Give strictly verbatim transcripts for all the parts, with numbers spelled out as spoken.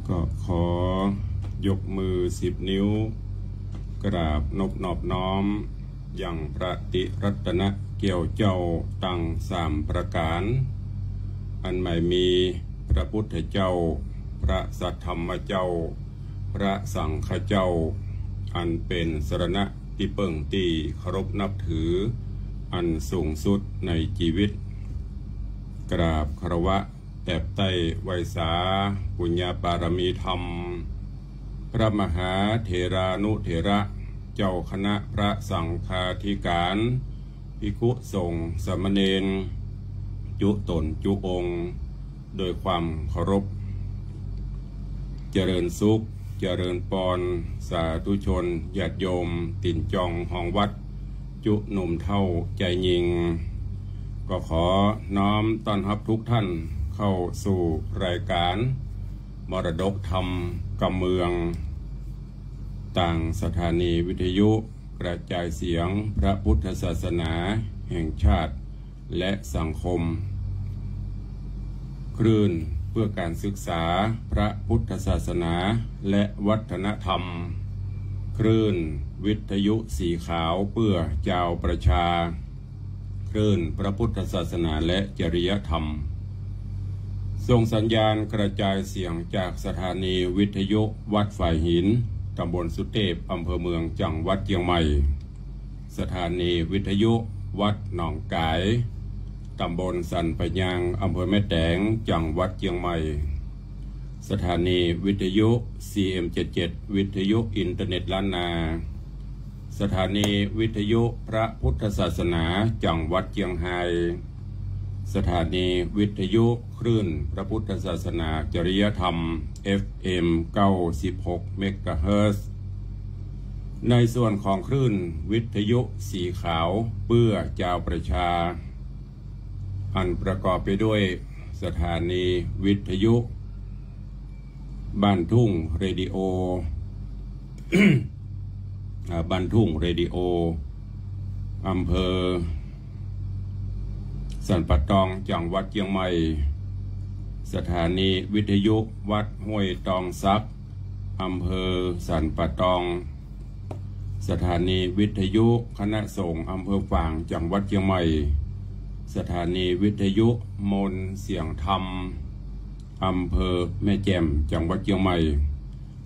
ก็ขอยกมือสิบนิ้ว กราบนบนอบน้อม ยังพระติรัตนะแก้วเจ้าตังสามประก๋าน อันหมายมีพระพุทธเจ้า พระสัทธรรมเจ้า พระสังฆเจ้า อันเป๋นสรณะตี้เปิ้งตี้เคารพนับถือ อันสูงสุดในจีวิต กราบคารวะแตบใต้ไหว้สาปุญญาบารมีธรรม พระมหาเถรานุเถระ เจ้าคณะพระสังฆาธิการ ภิกขุสงฆ์สามเณร จุต๋นจุองค์ โดยความเคารพ เจริญสุข เจริญปอน สาธุชน ญาติโยม ตี๋นจองฮองวัด จุหนุ่มเฒ่าจายญิง ก็ขอน้อมต้อนฮับทุกท่านเข้าสู่รายการมรดกธรรมกำเมือง ตางสถานีวิทยุกระจายเสียงพระพุทธศาสนาแห่งชาติ และสังคม คลื่นเพื่อการศึกษาพระพุทธศาสนาและวัฒนธรรม คลื่นวิทยุสีขาวเพื่อจาวประชา คลื่นพระพุทธศาสนาและจริยธรรม ส่งสัญญาณกระจายเสียงจากสถานีวิทยุวัดฝายหิน ตำบลสุเตพ อำเภอเมือง จังหวัดเจียงใหม่ สถานีวิทยุวัดหนองก๋าย ตำบลสันปะยาง อำเภอแม่แตง จังหวัดเจียงใหม่ สถานีวิทยุ ซีเอ็มเจ็ดเจ็ด วิทยุอินเทอร์เน็ตล้านนา สถานีวิทยุพระพุทธศาสนา จังหวัดเจียงไฮ้ สถานีวิทยุคลื่นพระพุทธศาสนาจริยธรรม เอฟเอ็ม เก้าสิบหก เมกะเฮิรตซ์ ในส่วนของคลื่นวิทยุสีขาวเพื่อจาวประชา อันประกอบไปด้วยสถานีวิทยุบ้านทุ่งเรดิโอ อ่า บ้านทุ่งเรดิโอ อำเภอสันป่าตอง จังหวัดเจียงใหม่ สถานีวิทยุวัดห้วยตองสัก อำเภอสันป่าตอง สถานีวิทยุคณะสงฆ์อำเภอฝาง จังหวัดเจียงใหม่ สถานีวิทยุมนต์เสียงธรรม อำเภอแม่แจ่ม จังหวัดเจียงใหม่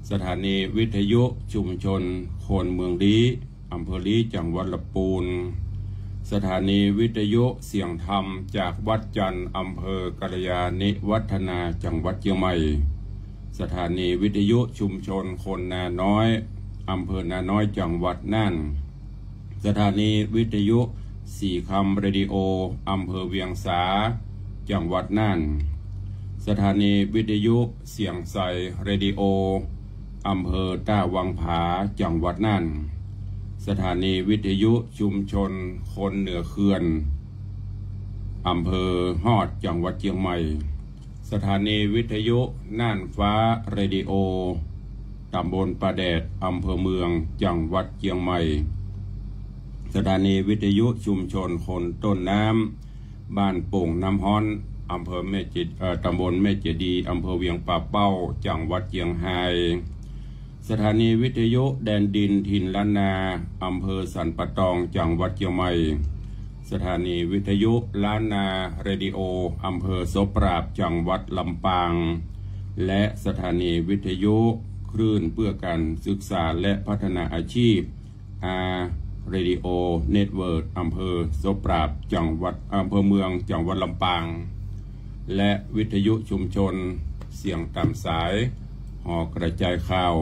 สถานีวิทยุชุมชนคนเมืองลี้ อำเภอลี้ จังหวัดลำปูน สถานีวิทยุเสียงธรรมจากวัดจันทร์ อำเภอกัลยาณิวัฒนา จังหวัดเจียงใหม่ สถานีวิทยุชุมชนคนนาน้อย อำเภอนาน้อย จังหวัดน่าน สถานีวิทยุสีคำเรดิโอ อำเภอเวียงสา จังหวัดน่าน สถานีวิทยุเสียงใสเรดิโอ อำเภอต้าวังผา จังหวัดน่าน สถานีวิทยุชุมชนคนเหนือเขื่อน อำเภอฮอด จังหวัดเจียงใหม่ สถานีวิทยุน่านฟ้าเรดิโอ ตำบลป่าแดด อำเภอเมือง จังหวัดเจียงใหม่ สถานีวิทยุชุมชนคนต้นน้ำ บ้านโป่งน้ำฮ้อน อำเภอแม่เจ- เอ่อ ตำบลแม่เจดีย์ อำเภอเวียงป่าเป้า จังหวัดเจียงไฮ้ สถานีวิทยุแดนดินถิ่นล้านนา อำเภอสันป่าตอง จังหวัดเจียงใหม่ สถานีวิทยุล้านนาเรดิโอ อำเภอโสปราบ จังหวัดลำปาง และสถานีวิทยุคลื่นเพื่อการศึกษาและพัฒนาอาชีพ อาร์ เรดิโอ เน็ตเวิร์ก อำเภอโสปราบ จังหวัด อำเภอเมือง จังหวัดลำปาง และวิทยุชุมชนเสียงต๋ามสาย หอกระจายข่าว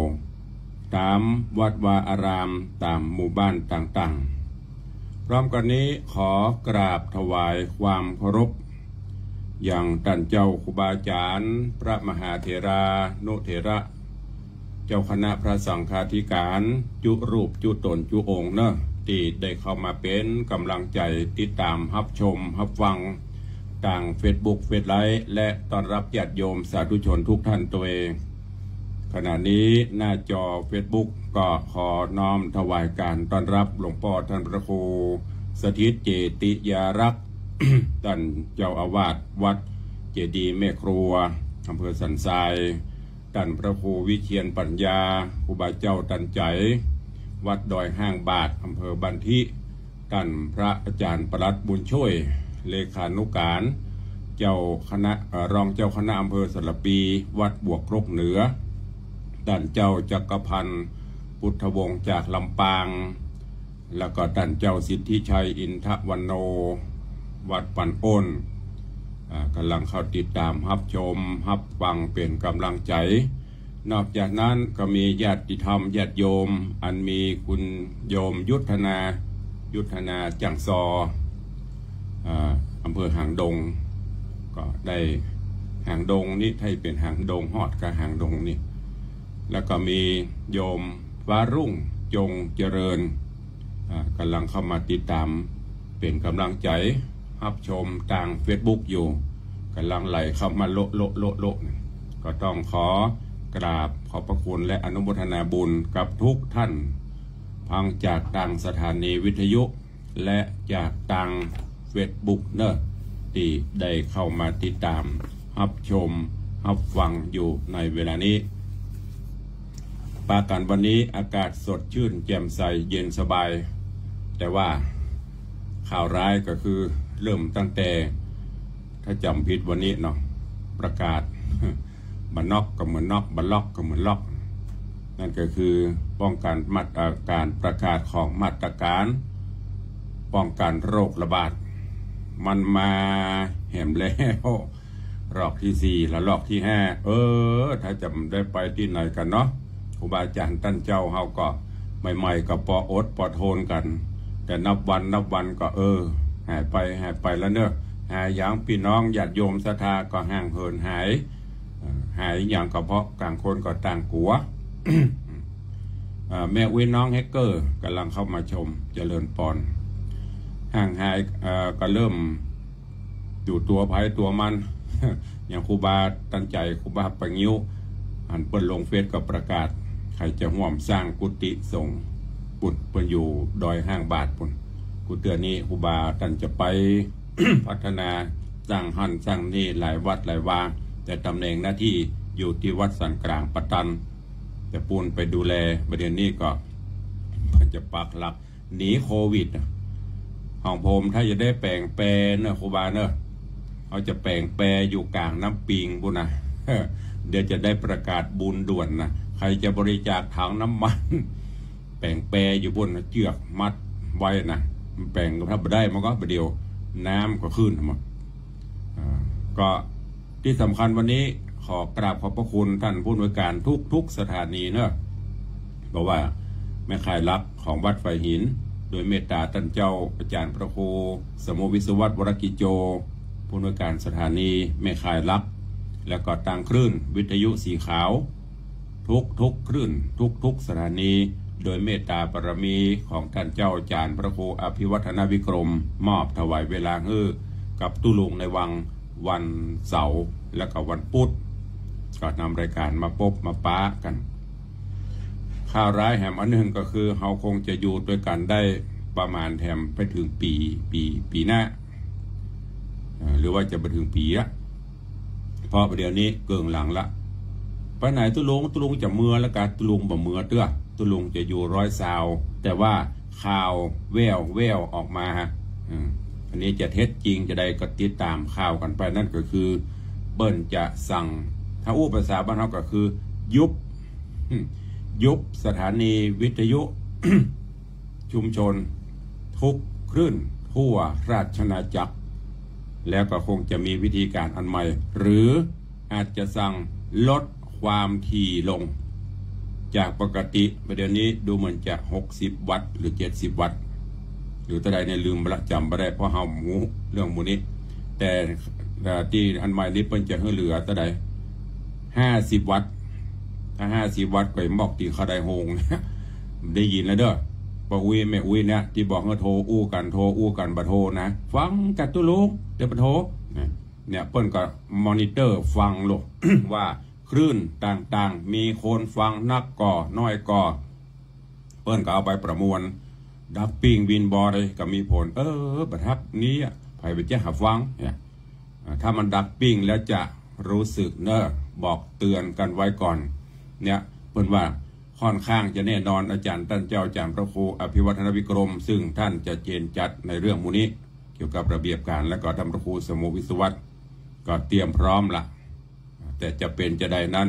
ต๋ามวัดวาอาราม ต๋ามหมู่บ้านต่างๆ พร้อมกั๋นนี้ขอกราบถวายความเคารพ ยังต้านเจ้าครูบาอาจ๋ารย์ พระมหาเถรานุเถระ เจ้าคณะพระสังฆาธิการ จุรูปจุต๋นจุองค์เนาะ ตี้ได้เข้ามาเป๋นก๋ำลังใจ๋ติดต๋ามฮับชมฮับฟัง ตางเฟซบุ๊ก เฟซไลฟ์ และต้อนฮับญาติโยมสาธุชนกู้ต้านตวย ขณะนี้หน้าจอเฟซบุ๊กก็ขอน้อมถวายก๋านต้อนฮับหลวงป้อต้านพระครูสถิตเจติยารักษ์ ต้านเจ้าอาวาสวัดเจดีย์แม่ครัว อำเภอสันทราย ต้านพระครูวิเชียรปัญญา ครูบาเจ้าต้านใจ๋ วัดดอยห้างบาท อำเภอบ้านทิ ต้านพระอาจ๋ารย์ปลัดบุญช่วย เลขานุก๋าร เจ้าคณะ เอ่อ รองเจ้าคณะอำเภอสารภี วัดบวกครกเหนือ ต้านเจ้าจักรพันธ์ พุทธวงศ์จากลำปาง แล้วก็ต้านเจ้าสิทธิชัย อินทวันโน วัดปันโอน อ่า ก่ำลังเข้าติดต๋ามฮับชมฮับฟังเป๋นก๋ำลังใจ๋ นอกจากนั้นก็มีญาติธรรมญาติโยม อันมีคุณโยมยุทธนา ยุทธนา จั่งซอ อ่า อำเภอหางดง ก็ได้ หางดงนี่ ถ้าเป๋นหางดง ฮอดกาหางดงนี่ แล้วก็มีโยมฟ้ารุ่ง จงเจริญ อ่า ก่ำลังเข้ามาติดต๋ามเป๋นก๋ำลังใจ๋ฮับชมตางเฟซบุ๊กอยู่ ก่ำลังไหลเข้ามาโละโละโละโละ ก็ต้องขอกราบขอบพระคุณและอนุโมทนาบุญกับกู้ต้าน ฟังจากตางสถานีวิทยุ และจากตางเฟซบุ๊กเนาะ ตี้ได้เข้ามาติดต๋ามฮับชมฮับฟังอยู่ในเวลานี้ ปากั๋นวันนี้อากาศสดชื่นแจ่มใสเย็นสบาย แต่ว่าข่าวร้ายก็คือเริ่มตั้งแต่ ถ้าจ๋ำผิดวันนี้เนาะ ประกาศ บ่าน็อกก็เหมือนน็อก บ่าล็อกก็เหมือนล็อก นั่นก็คือป้องกั๋นมาตรก๋าน ประกาศของมาตรก๋านป้องกั๋นโรคระบาด มันมาแหมแล้ว รอกตี้สี่ ละลอกตี้ห้า เออ ถ้าจ๋ำได้ไปตี้ไหนกั๋นเนาะ ครูบาอาจ๋ารย์ต้านเจ้าเฮาก็ใหม่ๆ ก็ปออดปอทนกั๋น แต่นับวันนับวันก็ เออ หายไปหายไปแล้วเนาะ หายอย่าง ปี้น้องญาติโยมศรัทธาก็ห่างเหินหาย เอ่อ หายอย่างก็เพราะก๋างคนก็ต่างกั๋ว เอ่อ แม่อุ๊ยน้องแฮกเกอร์ก่ำลังเข้ามาชม เจริญปอน ห่างหาย เอ่อ ก็เริ่มอยู่ตั๋วใผตั๋วมัน อย่างครูบาต้านใจ๋ ครูบาปะงิ้ว อันเปิ้นลงเฟซก็ประกาศ ใผจะฮ่วมสร้างกุฏิสงฆ์ ปุ้นเปิ้นอยู่ดอยห้างบาทปุ้น กู้เตื้อนี้ครูบาต้านจะไป พัฒนาสร้างหั้นสร้างนี่หลายวัดหลายวา แต่ต๋ำแหน่งหน้าตี้อยู่ตี้วัดสันกลางปะตัน แต่ปู้นไปดูแล บ่าเดี่ยวนี้ก็ เปิ้นจะปักหลักหนีโควิดอะ ของผมถ้าจะได้แป๋งแปเนาะครูบาเนาะ เฮาจะแป๋งแปอยู่ก๋างน้ำปิงปู้นนะ เดี๋ยวจะได้ประกาศบุญด่วนนะ ใผจะบริจาคถังน้ำมัน แป๋งแปอยู่ปู้นนะ เจือกมัดไว้นะ แป๋งถ้าบ่ได้มันก็บ่าเดี่ยวน้ำก็ขึ้นมา อ่า ก็ตี้สำคัญวันนี้ขอกราบขอบพระคุณต้านผู้อำนวยก๋านกู้ๆสถานีเนาะ เพราะว่าแม่ข่ายหลักของวัดฝายหิน โดยเมตต๋าต้านเจ้าอาจ๋ารย์พระครูสมุห์ วิศวัตร วรกิจโจ ผู้อำนวยก๋านสถานีแม่ข่ายหลัก แล้วก็ตางคลื่นวิทยุสีขาว กู้ๆคลื่น กู้ๆสถานี โดยเมตต๋าบารมีของต้านเจ้าอาจ๋ารย์พระครูอภิวัฒนวิกรม มอบถวายเวลาหื้อกับตุ๊ลุงในวังวันเสาร์และก็วันปุธ ก็นำรายก๋านมาปบมาปะกั๋น ข่าวร้ายแหมอันนึ่งก็คือ เฮาคงจะอยู่ตวยกั๋นได้ประมาณแถมไปเถิงปี๋ ปี๋ ปี๋หน้า เอ่อ หรือว่าจะไปเถิงปี๋ละ เพราะบ่าเดี่ยวนี้เกิ่งหลังละ ไปไหนตุ๊ลุง ตุ๊ลุงจะเมือแล้วกา ตุ๊ลุงบ่เมือเตื้อ ตุ๊ลุงจะอยู่ร้อยซาว แต่ว่าข่าวแว่วๆออกมา อืม อันนี้จะเท็จจริงจาใดก็ติดต๋ามข่าวกั๋นไป นั่นก็คือ เปิ้นจะสั่ง ถ้าอู้ภาษาบ้านเฮาก็คือ ยุบ อืม ยุบสถานีวิทยุ ชุมชนกู้คลื่นทั่วราชอาณาจักร แล้วก็คงจะมีวิธีก๋านอันใหม่ หรืออาจจะสั่งลดความถี่ลง จากปกติ บ่าเดี่ยวนี้ดูเหมือนจะหกสิบวัตต์หรือเจ็ดสิบวัตต์ หรือเต้าใดเนี่ยลืมไปละ จ๋ำบ่ได้ เพราะเฮาบ่ฮู้เรื่องหมู่นี้ แต่ เอ่อ ตี้อันใหม่นี้เปิ้นจะหื้อเหลือเต้าใด ห้าสิบวัตต์ ถ้าห้าสิบวัตต์ก็มอกตี้เขาได้โฮง ได้ยินแล้วเด้อ ป้ออุ๊ยแม่อุ๊ยเนี่ย ตี้บอกหื้อโทรอู้กั๋น โทรอู้กั๋น บ่โทรนะ ฟังกั๋นตุ๊ลุง แต่บ่โทร เนี่ย เนี่ย เปิ้นก็มอนิเตอร์ฟังลูก ว่าคลื่นต่างๆ มีคนฟังนักก่อ น้อยก่อ เปิ้นก็เอาไปประมวล ดักปิ้งวินบอร์ดก็มีผล เออ บ่าฮักนี้อะ ใผบ่จะหาฟังเนี่ย อ่า ถ้ามันดักปิ้งแล้วจะรู้สึกเนอะ บอกเตือนกันไว้ก่อน เนี่ย เปิ้นว่าค่อนข้างจะแน่นอน อาจ๋ารย์ต้านเจ้า อาจ๋ารย์พระครูอภิวัฒนวิกรม ซึ่งต้านจะเจนจัดในเรื่องหมู่นี้ เกี่ยวกับระเบียบก๋าน แล้วก็ต้านพระครูสมุห์ วิศวัตร ก็เตรียมพร้อมละ แต่จะเป๋นจาใดนั้น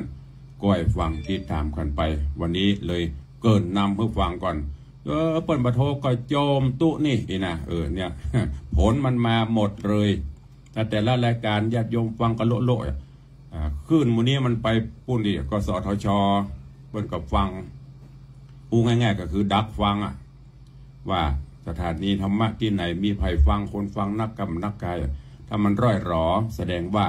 ก้อยฟังติดต๋ามกั๋นไป วันนี้เลยเกริ่นนำหื้อฟังก่อน เออ เปิ้นบ่โทรก็โจมตุ๊นี่ อี้นะ เออ เนี่ย ผลมันมาหมดเลย แต่แต่ละรายก๋านญาติโยมฟังก็โละๆ อ่ะ อ่า คลื่นหมู่นี้มันไปปู๊นดิ กสทช เปิ้นก็ฟัง อู้ง่ายๆ ก็คือดักฟังอะ ว่าสถานีธรรมะตี้ไหนมีใผฟัง คนฟังนักกำนักกาย ถ้ามันร่อยหรอ แสดงว่า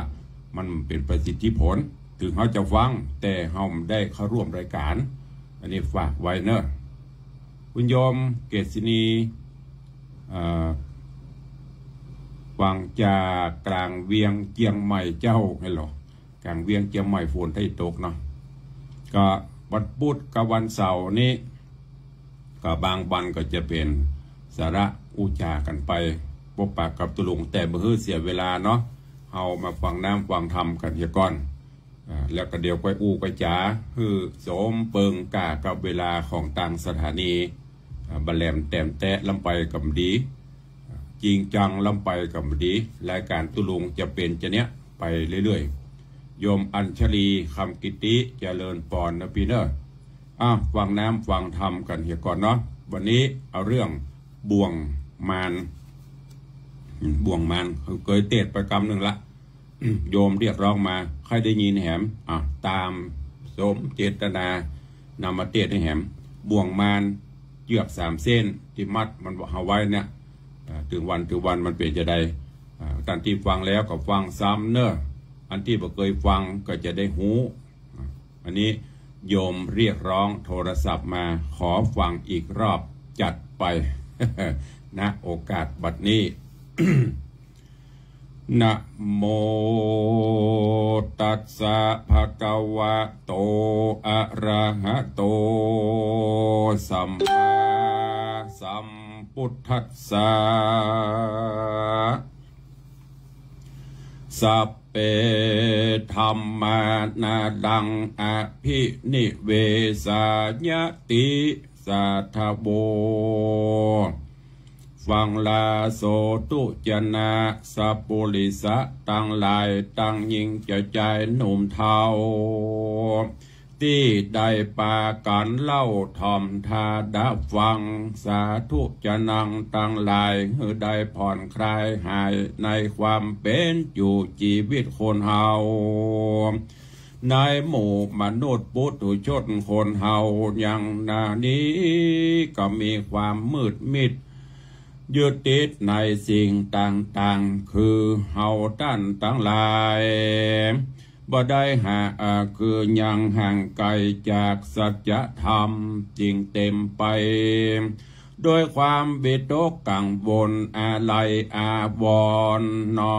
มันเป๋นประสิทธิผล เถิงเฮาจะฟัง แต่เฮาบ่ได้เข้าร่วมรายก๋าน อันนี้ฝากไว้เนอะ คุณโยมเกษณี เอ่อ ฟังจากกลางเวียงเจียงใหม่เจ้า ฮัลโหล กลางเวียงเจียงใหม่ฝนไต้ตกเนาะ ก็วันพุธกับวันเสาร์นี้ ก็บางวันก็จะเป๋นสาระอู้จ๋ากั๋นไป ปบปะกับตุ๊ลุง แต่บ่หื้อเสียเวลาเนาะ เฮามาฟังน้ำฟังธรรมกั๋นเหียก่อน อ่า แล้วก็เดี๋ยวก้อยอู้ก้อยจ๋า หื้อสมเปิงก้ากับเวลาของตางสถานี อ่า บ่แหลมแต๋มแต๊ะล้ำไปก็บ่ดี อ่า จริงจังล้ำไปก็บ่ดี รายก๋านตุ๊ลุงจะเป๋นจาเนี้ยไปเรื่อยๆ โยมอัญชลี คำกิติ เจริญปอนนะปี้เนอะ อ่ะ ฟังน้ำฟังธรรมกั๋นเหียก่อนเนาะ วันนี้เอาเรื่องบ่วงมาร อืม บ่วงมาร เกยเตสน์ไปกำนึ่งละ โยมเรียกร้องมา ใค่ได้ยินแหม อ่ะ ต๋ามสมเจตนานำมาเตสน์หื้อแหม บ่วงมาร เจื้อกสามเส้นตี้มัดมันเฮาไว้เนี่ย อ่า เถิงวันเถิงวันมันเป๋นจาใด อ่า ต้านตี้ฟังแล้วก็ฟังซ้ำเนอะ อันตี้บ่เกยฟังก็จะได้ฮู้ อ่า อันนี้โยมเรียกร้องโทรศัพท์มา ขอฟังอีกรอบ จัดไป ณ โอกาสบัดนี้ นะโมตัสสะ ภะคะวะโต อะระหะโต สัมมาสัมพุทธัสสะ สัพเพธัมมา นารัง อะภินิเวสายัตถิ สาทะโว ฟังลาโสตุจนะ สัปปุริสะตังหลาย ตังญิงจาจายหนุ่มเฒ่า ตี้ได้ปากั๋นเล่าถ่อมธาดะฟัง สาธุจะนังตังหลาย หื้อได้ผ่อนคลายหายในความเป๋นอยู่จีวิตคนเฮา ในหมู่มนุษย์ปุถุชนคนเฮา อย่างนานี้ก็มีความมืดมิด ยึดติดในสิ่งต่างๆ คือเฮาต้านตังหลาย บ่ได้หา อ่า คือยังห่างไกลจากสัจธรรม จึงเต๋มไป โดยความวิตกกังวลอาลัยอาวรณ์หนอ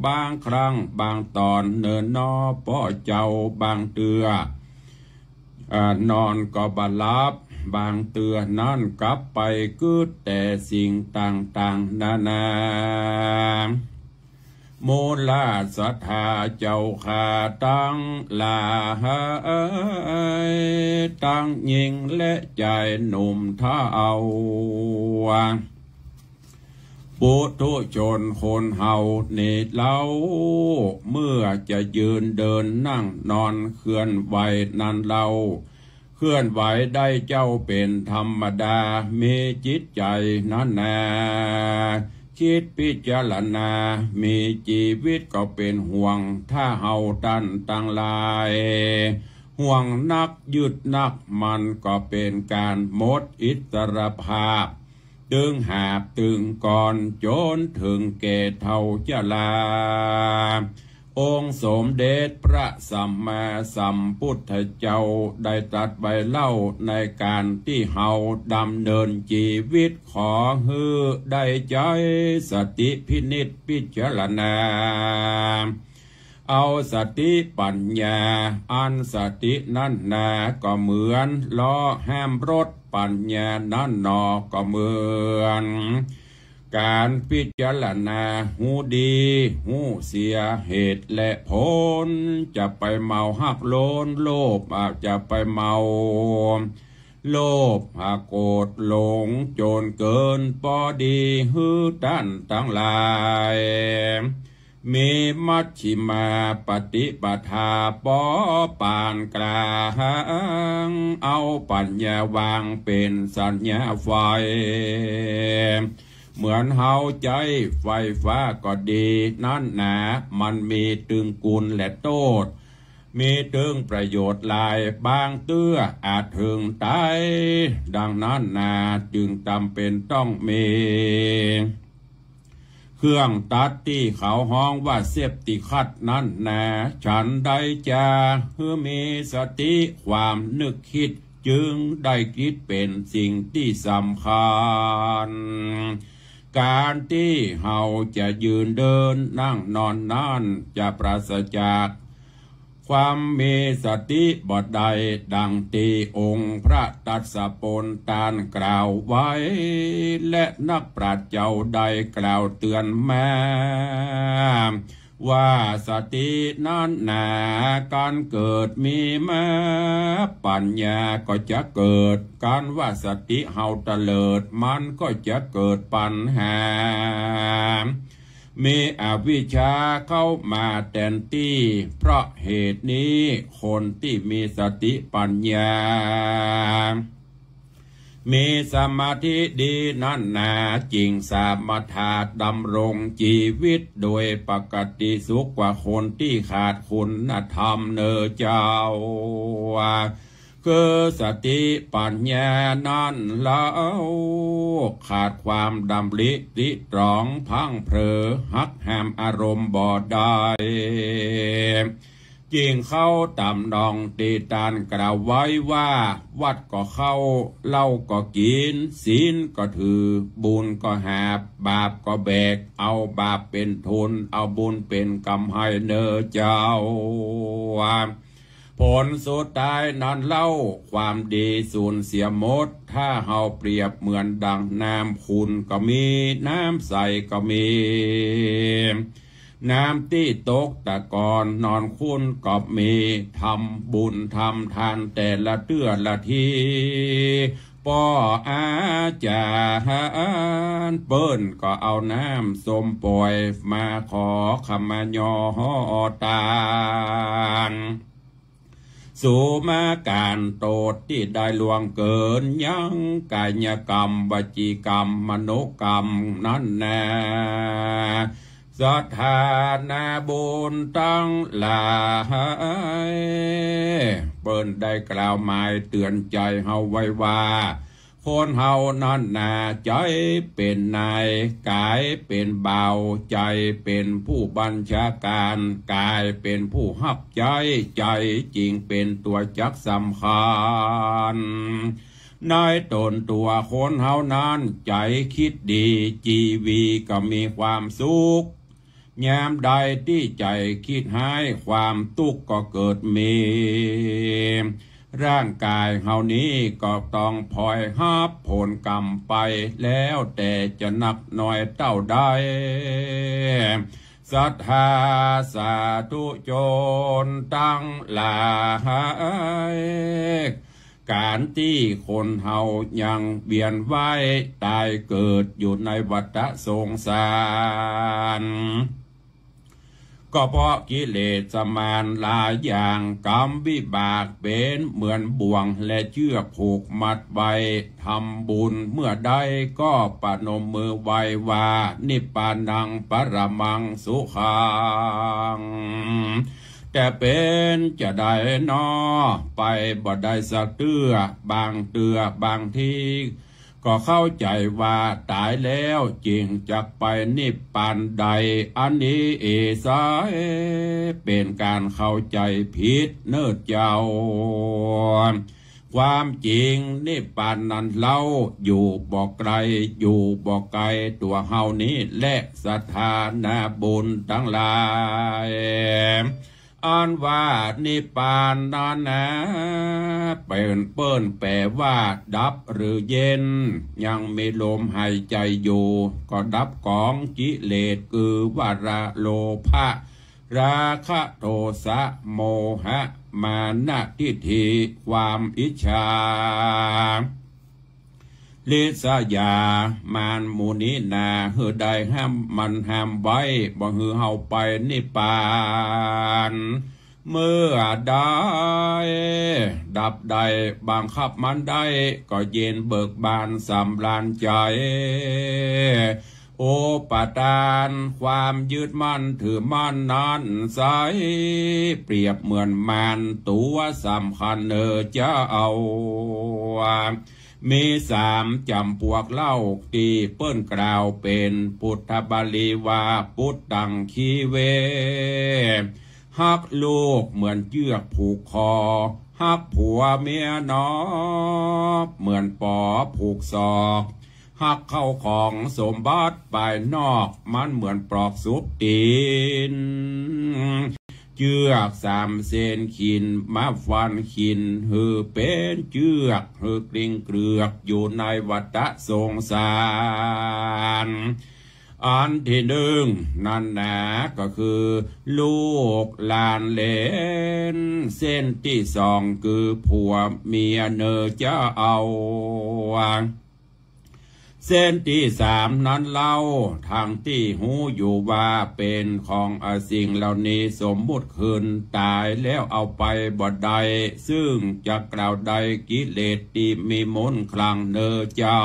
บางครั้งบางต๋อนเน่อหนอ ป้อเจ้าบางเตื้อ อ่า นอนก็บ่หลับ บางเตื้อนั้นกลับไปกึ๊ดแต่สิ่งต่างๆ นานา หมู่ราษฎาเจ้าข้าตังหลาย ตังญิงและจายหนุ่มเฒ่า ปุถุชนคนเฮานี้เล่า เมื่อจะยืนเดินนั่งนอนเคลื่อนไหวนั้นเล่า เคลื่อนไหวได้เจ้าเป๋นธรรมดา มีจิตใจ๋นั้นนา คิดพิจารณา มีจีวิตก็เป๋นห่วง ถ้าเฮาต้านตังหลาย ห่วงนักยึดนัก มันก็เป๋นก๋านหมดอิสรภาพ ตึงหาบตึงกอนจ๋นเถิงแก่เฒ่าจรา องค์สมเด็จพระสัมมาสัมพุทธเจ้าได้ตรัสไว้เล่า ในก๋านตี้เฮาดำเนินจีวิต ขอหื้อได้ใจ๊สติพินิจพิจารณา เอาสติปัญญา อันสตินั้นนา ก็เหมือนล้อห้ามรถ ปัญญานั้นหนอ ก็เหมือน ก๋านพิจารณา ฮู้ดี ฮู้เสีย เหตุและผล จะไปเมาฮักโลนโลภ อาจจะไปเมา โลภะโกรธหลง จ๋นเกินปอดี หื้อต้านตังหลาย มีมัชฌิมาปฏิปทา ปอปานก๋าง เอาปัญญาวางเป๋นสัญญาไฟ เหมือนเฮาใจ๊ไฟฟ้าก็ดีนั้นนา มันมีตึงกุณและโต้ษ มีตึงประโยชน์หลาย บางเตื้ออาจเถิงต๋าย ดังนั้นนา จึงจ๋ำเป๋นต้องมี เครื่องตัดตี้เขาฮ้องว่าเซฟตี้คัทนั้นนา ฉันใดจาหื้อมีสติ ความนึกกึ๊ดจึงได้กึ๊ดเป๋นสิ่งตี้สำคัญ ก๋านตี้เฮาจะยืนเดินนั่งนอนนั้น จะปราศจาก ความมีสติบ่ได้ ดังตี้องค์พระตัสสะปนตานกล่าวไว้ และนักปราชญ์เจ้าได้กล่าวเตื๋อนมา ว่าสตินั้นนา ก๋านเกิดมีมา ปัญญาก็จะเกิด ก๋านว่าสติเฮาเตลิด มันก็จะเกิดปัญหา มีอวิชชาเข้ามาแตนตี้ เพราะเหตุนี้คนตี้มีสติปัญญา มีสมาธิดีนั้นนา จึงสามารถดำรงจีวิตโดยปกติสุขกว่าคนตี้ขาดคุณธรรมเน่อเจ้า คือสติปัญญานั้นเล่า ขาดความดำริตริตรอง พลั้งเผลอหักห้ามอารมณ์บ่ได้ จึงเข้าต๋ามนองตี้ตานกล่าวไว้ว่า วัตรก็เข้า เหล้าก็กิ๋น ศีลก็ถือ บุญก็หาบ บาปก็แบก เอาบาปเป๋นทุน เอาบุญเป๋นกำไรเน่อเจ้า ผลสุดท้ายนั้นเล่า ความดีสูญเสียหมด ถ้าเฮาเปรียบเหมือนดั่งน้ำขุ่นก็มี น้ำใสก็มี น้ำตี้ตกตะกอนนอนขุ่นก็มี ทำบุญทำทานแต่ละเตื้อละที ป้ออาจารย์เปิ้นก็เอาน้ำส้มป่อยมาขอขมายอตาน สูมาก๋านโต้ษตี้ได้ล่วงเกิน ยังกายกรรม วจีกรรม มโนกรรมนั้นนา สถานะบุญตังหลาย เปิ้นได้กล่าวหมายเตื๋อนใจ๋เฮาไว้ว่า คนเฮานั้นนา ใจ๋เป๋นนาย ก๋ายเป๋นบ่าว ใจ๋เป๋นผู้บัญชาก๋าน ก๋ายเป๋นผู้ฮับใจ๊ ใจ๋จึงเป๋นตั๋วจักสำคัญ ในต๋นตั๋วคนเฮานั้น ใจ๋กึ๊ดดี จีวีก็มีความสุข ยามใดตี้ใจ๋กึ๊ดฮ้าย ความตุ๊กข์ก็เกิดมี ร่างก๋ายเฮานี้ก็ต้องผ่อยฮับผลกรรมไป แล้วแต่จะนักน้อยเต้าใด ศรัทธาสาธุชนตังหลาย ก๋านตี้คนเฮายังเวียนว่ายต๋ายเกิดอยู่ในวัฏฏะสงสาร ก็เพราะกิเลสมารหลายอย่าง กรรมวิบากเป๋นเหมือนบ่วงและเจื้อกผูกมัดไว้ ทำบุญเมื่อใดก็ประนมมือไหว้ว่า นิพพานังปรมังสุขัง แต่เป๋นจาใดน้อ ไปบ่ได้สักเตื้อ บางเตื้อบางที ก็เข้าใจ๋ว่าต๋ายแล้วจึงจักไปนิพพานได้ อันนี้ไสยเป๋นก๋านเข้าใจ๋ผิดเน่อเจ้า ความจริงนิพพานนั้นเล่า อยู่บ่ไก๋ อยู่บ่ไก๋ตั๋วเฮานี้แล สถานะบุญตังหลาย อันว่านิพพานนั้นนา เปิ้น เปิ้นแป๋ว่าดับหรือเย็น ยังมีลมหายใจ๋อยู่ ก็ดับก๋องกิเลส คือว่ารา โลภะ ราคะ โทสะ โมหะ มานะ ทิฏฐิ ความอิจฉา ริษยา มานหมู่นี้นา หื้อได้ห้ามมันห้ามไว้ บ่หื้อเฮาไปนิพพาน เมื่อใดดับได้ บังคับมันได้ ก็เย็นเบิกบานสำราญใจ๋ อุปาทาน ความยึดมั่นถือมั่นนั้นไสย เปรียบเหมือนมานตั๋วสำคัญเน่อเจ้า มีสามจ๋ำปวกเล่า ตี้เปิ้นกล่าวเป๋นปุทธบาลีว่า ปุตตัง ขีเว ฮักลูกเหมือนเจื้อกผูกคอ ฮักผัวเมียนอ เหมือนป๋อผูกศอก ฮักเข้าของสมบัติภายนอก มันเหมือนปลอกสุบตี๋น เจื้อกสามเส้นขินมาฟันขิน หื้อเป๋นเจื้อก หื้อกลิ้งเกลือกอยู่ในวัฏฏะสงสาร อันตี้นึ่งนั้นนา ก็คือลูกหลานเหลน เส้นตี้สองคือผัวเมียเน่อเจ้า เส้นตี้สามนั้นเล่า ตังตี้ฮู้อยู่ว่าเป๋นของ อ่า สิ่งเหล่านี้สมมุติขึ้น ต๋ายแล้วเอาไปบ่ได้ ซึ่งจะกล่าวได้กิเลสตี้มีมูลคลังเน่อเจ้า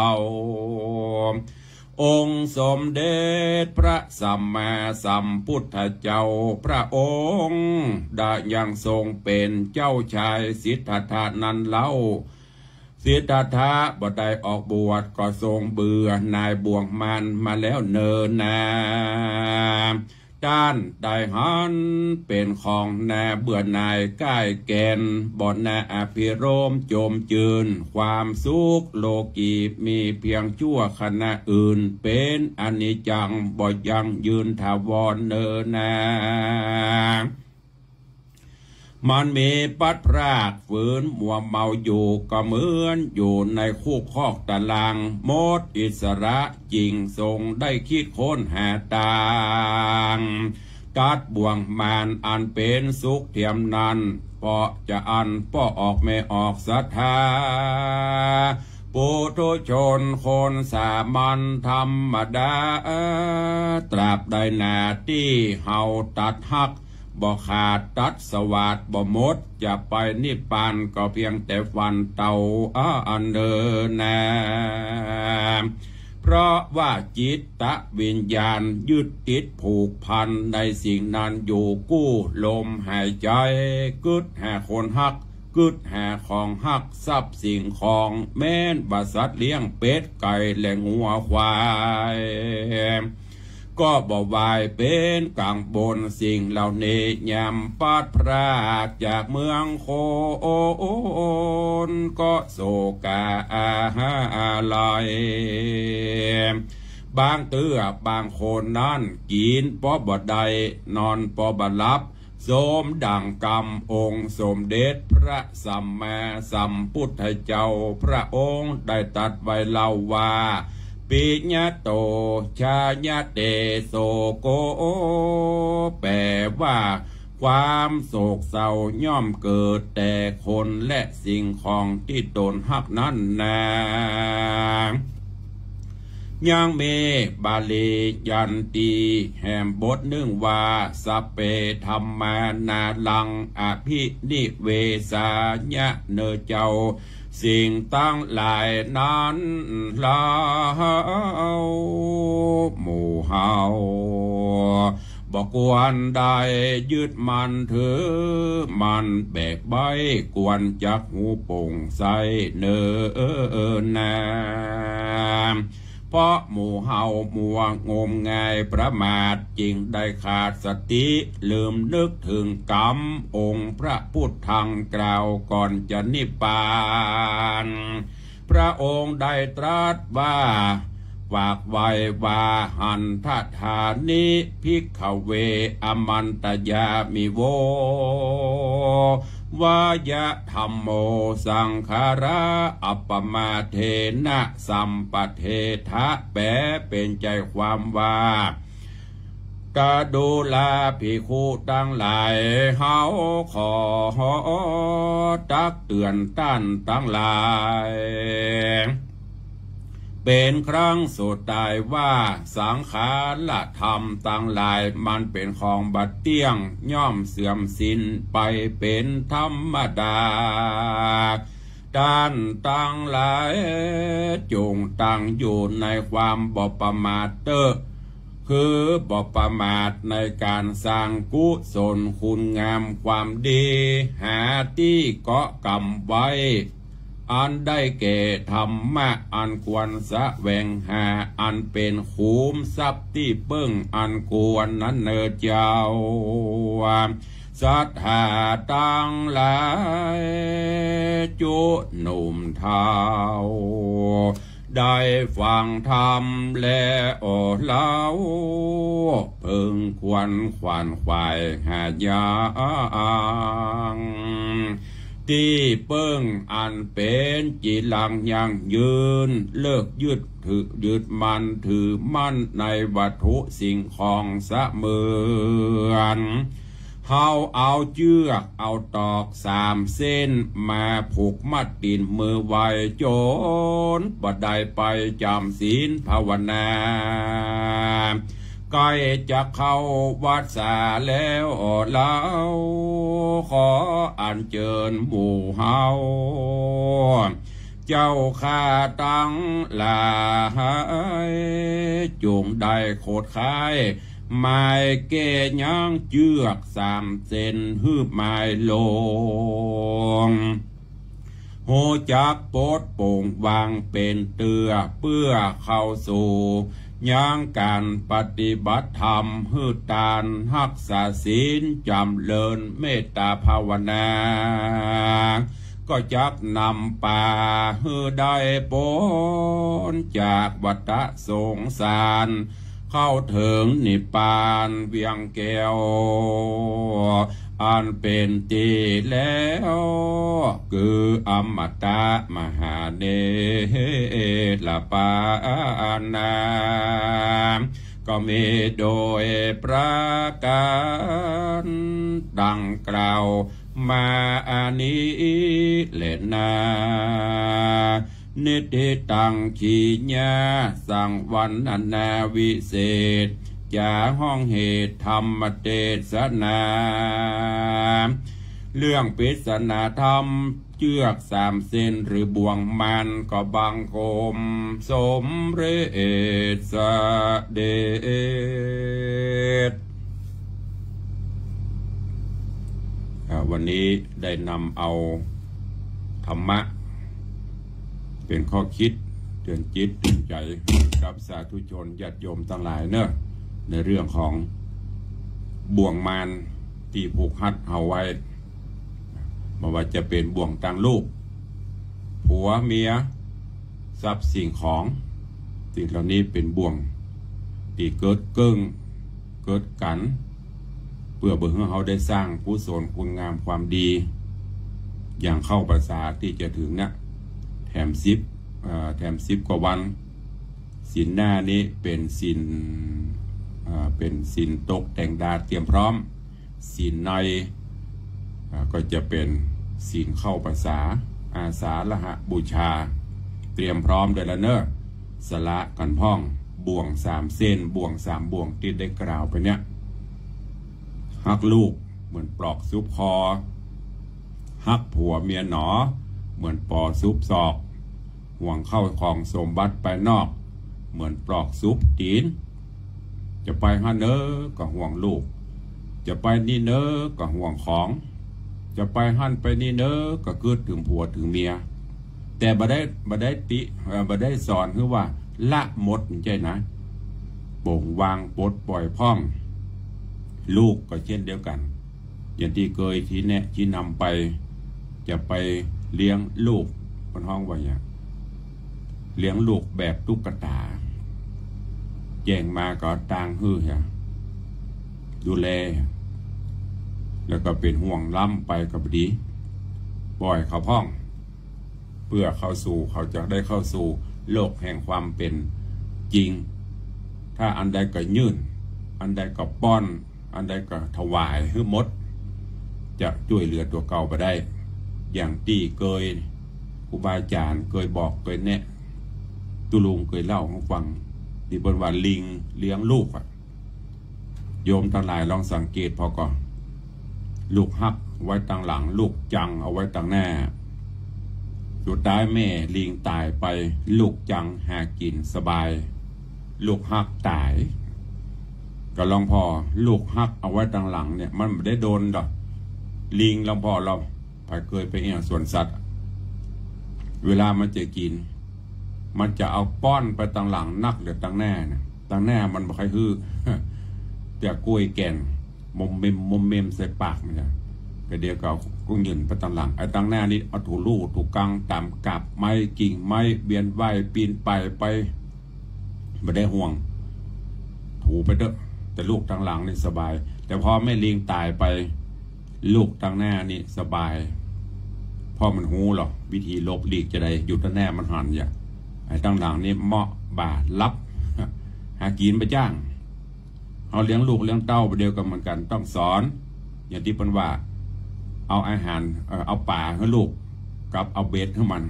องค์สมเด็จพระสัมมาสัมพุทธเจ้าพระองค์ ได้ยังทรงเป๋นเจ้าชายสิทธัตถะนั้นเล่า สิทธัตถะบ่ได้ออกบวช ก็ทรงเบื่อหน่ายบ่วงมารมาแล้วเน่อนา ต้านได้หันเป๋นของน่าเบื่อหน่ายก้ายแก่น บ่น่าอภิรมย์จมจื้น ความสุขโลกีมีเพียงชั่วขณะอื่น เป๋นอนิจจัง บ่ยั่งยืนถาวรเน่อนา มันมีพลัดพราก ฝืนมัวเมาอยู่ ก็เหมือนอยู่ในคุกคอกตาราง หมดอิสระ จึงทรงได้คิดค้นหาตาง ตัดบ่วงมารอันเป๋นสุขเทียมนั้น เพราะจะอั้นป้อออกแม่ออกศรัทธา ปุถุชนคนสามัญธรรมดา ตราบใดนาตี้เฮาตัดฮักบ่ขาด ตัดสวาทบ่หมด จะไปนิพพานก็เพียงแต่ฝันเต้าอันเน่อนา เพราะว่าจิตวิญญาณยึดติดผูกพันในสิ่งนั้นอยู่กู้ลมหายใจ๋ กึ๊ดหาคนฮัก กึ๊ดหาของฮัก ทรัพย์สิ่งของ แม้นว่าสัตว์เลี้ยง เป็ดไก่และงัวควาย ก็บ่วายเป๋นกังวล สิ่งเหล่านี้ยามพลัดพรากจากเมืองคน ก็โศกาอาลัย บางเตื้อบางคนนั้น กิ๋นป้อบ่ได้ นอนป้อบ่หลับ สมดั่งกำองค์สมเด็จพระสัมมาสัมพุทธเจ้าพระองค์ได้ตรัสไว้เล่าว่า ปิยะโต ชายะเต โสโก แป๋ว่า ความโศกเศร้าย่อมเกิดแต่คนและสิ่งของตี้ตนฮักนั้นนา ยังมีบาลียันตีแหมบทนึ่งว่า สัพเพ ธัมมา นาลัง อภินิเวสายะ เน่อเจ้า สิ่งตังหลายนั้นเล่า หมู่เฮา บ่ควรได้ยึดมั่นถือมั่นแบกใบ้ ควรจักหูโป่งใสเน่อนา เพราะหมู่เฮามัวงมงายประมาท จึงได้ขาดสติ ลืมนึกเถิงกำ องค์พระพุทธังกล่าวก่อนจะนิพพาน พระองค์ได้ตรัสว่า ฝากไว้ว่า หันทะทานิ ภิกขเว อามันตยามิโว วายะธัมโม สังขารา อัปปมาเทนะ สัมปะเทถะ แปลเป็นใจความว่า กะดูราภิกขุตังหลาย เฮาขอตักเตือนต้านตังหลาย เป็นครั้งสุดท้ายว่า สังขารธรรมตังหลาย มันเป๋นของบ่เตี้ยง ย่อมเสื่อมสิ้นไปเป๋นธรรมดา ต้านตังหลาย จงตั้งอยู่ในความบ่ประมาทเต๊อะ คือบ่ประมาทในก๋านสร้างกุศลคุณงามความดี หาตี้เกาะกำไว้ อันได้แก่ธรรมะอันควรแสวงหา อันเป๋นขุมทรัพย์ตี้เปิ้งอันควรนั้นเน่อเจ้า ศรัทธาตังหลาย จุหนุ่มเฒ่า ได้ฟังธรรมแล้วเล่า เพิ่งควรขวนขวายหายัง ตี้เปิ้งอันเป๋นจีรังยั่งยืน เลิกยึดถือ ยึดมั่นถือมั่นในวัตถุสิ่งของเสมือน เฮาเอาเจื้อกเอาตอกสามเส้นมาผูกมัดตี๋นมือไว้ จ๋นบ่ได้ไปจ๋ำศีลภาวนา ใก้จะเข้าวัสสาแล้วเล่า ขออัญเจิญหมู่เฮา เจ้าข้าตังหลาย จงได้โขดข่าย ไม้แก้ยั้งเจื้อกสามเส้นหื้อหมายลง ฮู้จักปลดโป่งวางเป๋นเตื้อ เปื้อเข้าสู่ยังก๋านปฏิบัติธรรม หื้อตาน ฮักษาศีล จ๋ำเริญเมตตาภาวนา ก็จักนำปาหื้อได้ป๊นจากวัฏสงสาร เข้าเถิงนิพพานเวียงแก้ว อันเป๋นตี้แล้ว คืออมตะมหาเนรปานา ก็มีโดยประก๋านดังกล่าวมานี้แลนา นิฏฐิตัง ขีญา สังวรรณนาวิเศษ จาฮ้องเหตุธรรมเตสนา เรื่องปริศนาธรรม เจื้อกสามเส้นหรือบ่วงมาร ก็บังคมสมเร็จเสด็จ อ่า วันนี้ได้นำเอาธรรมะ เป๋นข้อคิดเตื๋อนจิตเตื๋อนใจ๋กับสาธุชนญาติโยมตังหลายเนาะ ในเรื่องของบ่วงมารตี้ผูกฮัดเฮาไว้ บ่ว่าจะเป๋นบ่วงตางลูก ผัวเมีย ทรัพย์สิ่งของ สิ่งเหล่านี้เป๋นบ่วงตี้เกิดเกิ่ง เกิดกั๋น เปื้อบ่หื้อเฮาได้สร้างกุศลคุณงามความดี อย่างเข้าพรรษาตี้จะเถิงเนี่ย แถมสิบ เอ่อ แถมสิบกว่าวัน ศีลหน้านี้เป๋นศีล เอ่อ เป๋นศีลตกแต่งดาเตรียมพร้อม ศีลใน อ่า ก็จะเป๋นศีลเข้าพรรษา อาสาฬหบูชา เตรียมพร้อมได้แล้วเนาะ สละกั๋นพ่อง บ่วงสามเส้น บ่วงสามบ่วงตี้ได้กล่าวไปเนี่ย ฮักลูกเหมือนปลอกสุบคอ ฮักผัวเมียหนอ เหมือนปอสุบศอก ห่วงเข้าของสมบัติภายนอก เหมือนปลอกสุบตี๋น จะไปหั้นเน่อก็ห่วงลูก จะไปนี่เน่อก็ห่วงของ จะไปหั้นไปนี่เน่อก็กึ๊ดเถิงผัวเถิงเมีย แต่บ่ได้ บ่ได้ติ เอ่อ บ่ได้สอนหื้อว่าละหมด บ่ใจ้นะ โป๋งวางปลดปล่อยพ่อง ลูกก็เช่นเดียวกั๋น อย่างตี้เกยชี้แนะชี้นำไป จะไปเลี้ยงลูก เปิ้นฮ้องว่าหยัง เลี้ยงลูกแบบตุ๊กตา แจ้งมาก็เอาตางค์หื้อ ดูแล แล้วก็เป๋นห่วงล้ำไปก็บ่ดี ปล่อยเขาพ่อง เปื้อเข้าสู่ เขาจะได้เข้าสู่โลกแห่งความเป๋นจริง ถ้าอันใดก็ยื่น อันใดก็ป้อน อันใดก็ถวายหื้อหมด จะจ้วยเหลือตั๋วเก่าบ่ได้ อย่างตี้เกย ครูบาอาจ๋ารย์เกยบอกเกยแนะ ตุ๊ลุงเกยเล่าหื้อฟัง ตี้เปิ้นว่าลิงเลี้ยงลูกอะ โยมตังหลายลองสังเกตผ่อก่อ ลูกฮักไว้ตังหลัง ลูกจังเอาไว้ตังหน้า สุดท้ายแม่ลิงต๋ายไป ลูกจังหากิ๋นสบาย ลูกฮักต๋าย ก็ลองผ่อ ลูกฮักเอาไว้ตังหลังเนี่ย มันบ่ได้โดนดอก ลิงลองผ่อ ลอง ใผเกยไปเอี่ยวสวนสัตว์ เวลามันจะกิ๋น มันจะเอาป้อนไปตังหลังนักเหลือตังหน้านะ ตังหน้ามันบ่ใค่หื้อ แต่กล้วยแก่น มมเมม มมเมมใส่ปากมันนะ ก็เดี๋ยวก็เอากุ้งหยื่นไปตังหลัง ไอ้ตังหน้านี่เอาถูลู่ถูกังต๋ามกาบไม้กิ่งไม้ เวียนว่ายปีนป่ายไป บ่ได้ห่วง ถูไปเต๊อะ แต่ลูกตังหลังนี่สบาย แต่พอแม่ลิงต๋ายไป ลูกตังหน้านี่สบาย เพราะมันฮู้หรอกวิธีหลบหลีกจะใด อยู่ตังหน้ามันหันอย่า ไอ้ตังหลังนี่เมาะบ่าหลับ หากิ๋นไปจ้าง เฮาเลี้ยงลูกเลี้ยงเต้าบ่าเดียวกั๋นเหมือนกั๋น ต้องสอน อย่างตี้เปิ้นว่า เอาอาหาร เอ่อ เอาป๋าหื้อลูก กับเอาเบ็ดหื้อมัน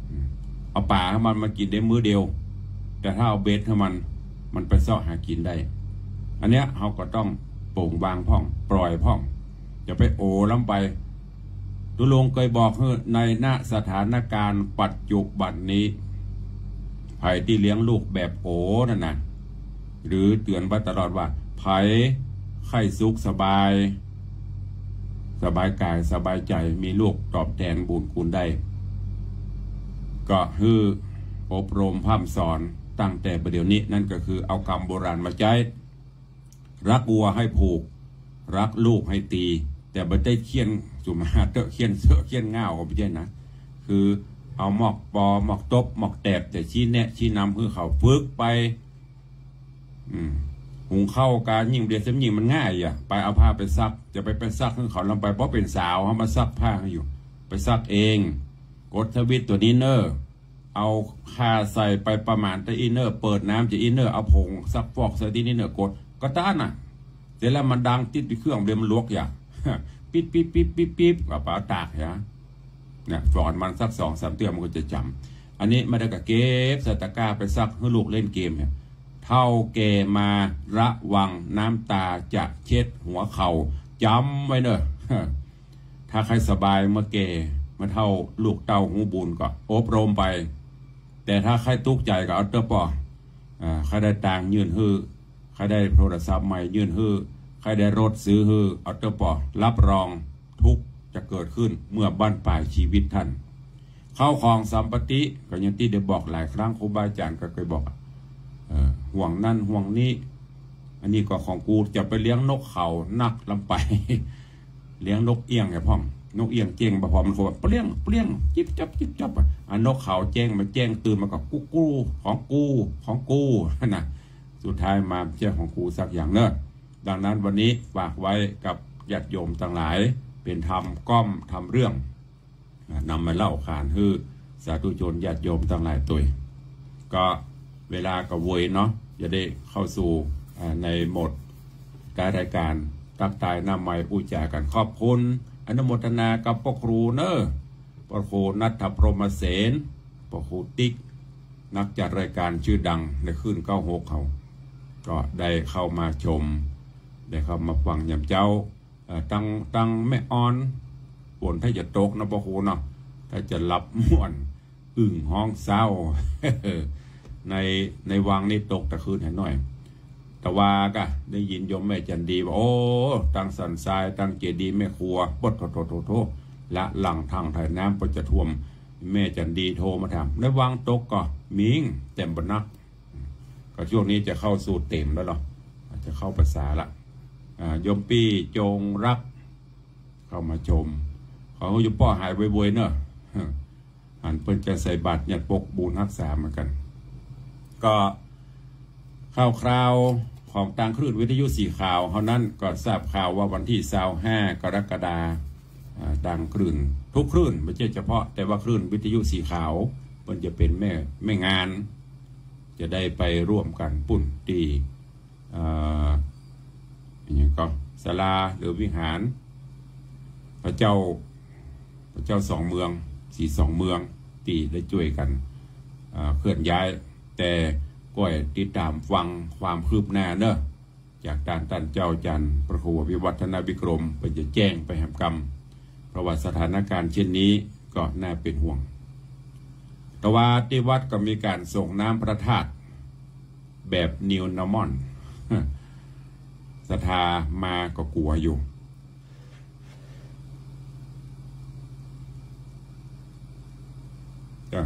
อืม เอาป๋าหื้อมัน มันกิ๋นได้มื้อเดียว แต่ถ้าเอาเบ็ดหื้อมัน มันไปเซาะหากิ๋นได้ อันเนี้ยเฮาก็ต้องโป๋งวางพ่อง ปล่อยพ่อง อย่าไปโอล้ำไป ตุ๊ลุงเกยบอกหื้อ ใน ณ สถานการณ์ปัจจุบันนี้ ใผตี้เลี้ยงลูกแบบโอนั่นนะ หรือเตื๋อนไว้ตลอดว่า ใผใค่สุขสบาย สบายก๋ายสบายใจ๋ มีลูกตอบแตนบุญคุณได้ ก็หื้ออบรมพร่ำสอนตั้งแต่บ่าเดี่ยวนี้ นั่นก็คือเอากำโบราณมาใจ๊ รักวัวให้ผูก รักลูกให้ตี แต่บ่ได้เฆี่ยนสุมหาเต๊อะ เฆี่ยนเซอะเฆี่ยนง่าวก็บ่ใจ้นะ คือเอาหมอกปอ หมอกตบ หมอกแตบ แต่ชี้แนะชี้นำหื้อเขาฝึกไป อืม หุงข้าวกายิ่งเดียวเสียยิ่งมันง่ายอ่ะ ไปเอาผ้าไปซัก จะไป ไปซักหื้อเขาลำไป เพราะเป๋นสาว เฮามาซักผ้าหื้ออยู่ ไปซักเอง กดสวิตช์ตั๋วนี้เน่อ เอาข่าใส่ไปประมาณตะอี้เน่อ เปิดน้ำจะอี้เน่อ เอาผงซักฟอกใส่ตี้นี่เน่อ กด ก็ต้านน่ะ เสร็จแล้วมันดังติ๊ดไปเครื่องเดียวมันลวกอย่าง ปิ๊บ ปิ๊บ ปิ๊บ ปิ๊บ ปิ๊บ ก็ไปเอาตากอย่าง เนี่ย สอนมันสักสองสามเตื้อมันก็จะจ๋ำ อันนี้บ่าเดี่ยวก็เก็บใส่ตะกร้าไปซักหื้อลูกเล่นเกมเนี่ย เฒ่าแก่มาระวังน้ำตาจะเช็ดหัวเข่า จ๋ำไว้เน่อ ถ้าใค่สบายเมื่อแก่ เมื่อเฒ่าลูกเต้าฮู้บุญก็อบรมไป แต่ถ้าใค่ตุ๊กใจ๋ก็เอาเต๊อะป้อ อ่า ใค่ได้ตางค์ยื่นหื้อ ใค่ได้โทรศัพท์ใหม่ยื่นหื้อ ใค่ได้รถซื้อหื้อ เอาเต๊อะป้อ รับรองทุกข์จะเกิดขึ้นเมื่อบั้นปลายชีวิตท่าน เข้าของสัมปติก็อย่างตี้ได้บอกหลายครั้ง ครูบาอาจ๋ารย์ก็เกยบอก เอ่อ ห่วงนั่นห่วงนี้ อันนี้ก็ของกู จะไปเลี้ยงนกเขานักลำไป เลี้ยงนกเอี้ยงไอ้พ่อง นกเอี้ยงเจ๊งบ่พอ มันก็ว่าเปลี้ยง เปลี้ยง จิ๊บจ๊อบ จิ๊บจ๊อบอะ อ่ะ นกเขาแจ้งมา แจ้งตื่นมาก็กู้กู้ ของกู ของกู นะ สุดท้ายมาบ่ใจ้ของกูสักอย่างเน่อ ดังนั้นวันนี้ฝากไว้กับญาติโยมตังหลาย เป๋นธรรมก้อมธรรมเรื่อง อ่ะ นำมาเล่าขานหื้อสาธุชนญาติโยมตังหลายตวย ก็เวลาก็โวยเนาะ จะได้เข้าสู่ อ่า ในโหมดท้ายรายการ ตั๊กตายหน้าไมค์อู้จ๋ากั๋น ขอบคุณ อนุโมทนากับป้อครูเน่อ ป้อครูณัฐพรหมเสน ป้อครูติ๊ก นักจัดรายการชื่อดังในคลื่นเก้าหกเขา ก็ได้เข้ามาชม ได้เข้ามาฟังยามเจ๊า เอ่อ ตัง ตังแม่ออน ฝนถ้าจะตกนะป้อครูเนาะ ถ้าจะหลับม่วน อึ่งฮ้องเศร้า ใน ในวังนี่ตกตะคืนหาหน้อย ตะวาก็ได้ยินโยมแม่จันดีว่า โอ้ ตังสันทราย ตังเจดีย์แม่ครัว โผะ โถ โถ โถ โถ ละหลังทางไถน้ำก็จะท่วม แม่จันดีโทรมาถาม ในวังตกก่อ มี แต่บ่นัก ก็ช่วงนี้จะเข้าสู่เต็มแล้วเหรอ จะเข้าพรรษาละ อ่า โยมปี้จงรัก เข้ามาชม ขอให้โยมป้อหายไวๆ เนอะ หันเปิ้นจะใส่บาตรยัดปกบุญฮักษาเหมือนกัน ก็ข่าวคราวของตางคลื่นวิทยุสีขาวเฮานั้น ก็ทราบข่าวว่าวันตี้ซาวห้ากรกฎา อ่า ตางคลื่น ทุกคลื่น บ่ใจ้เฉพาะ แต่ว่าคลื่นวิทยุสีขาว เปิ้นจะเป๋นแม่ แม่งาน จะได้ไปร่วมกั๋นปุ้นตี้ เอ่อ อะหยังก่อ ศาลาหรือวิหาร พระเจ้า พระเจ้าสองเมือง ศรีสองเมือง ตี้ได้จ้วยกั๋น เอ่อ เคลื่อนย้าย แต่ก้อยติดต๋ามฟังความคืบหน้าเนอะ จากต้านต้านเจ้าอาจ๋ารย์พระครูวิวัฒนวิกรม เปิ้นจะแจ้งไปแหมกำ เพราะว่าสถานการณ์เช่นนี้ก็น่าเป๋นห่วง ตะวาตี้วัดก็มีก๋านสรงน้ำพระธาตุแบบ New Normal ศรัทธามาก็กั๋วอยู่ อ่ะ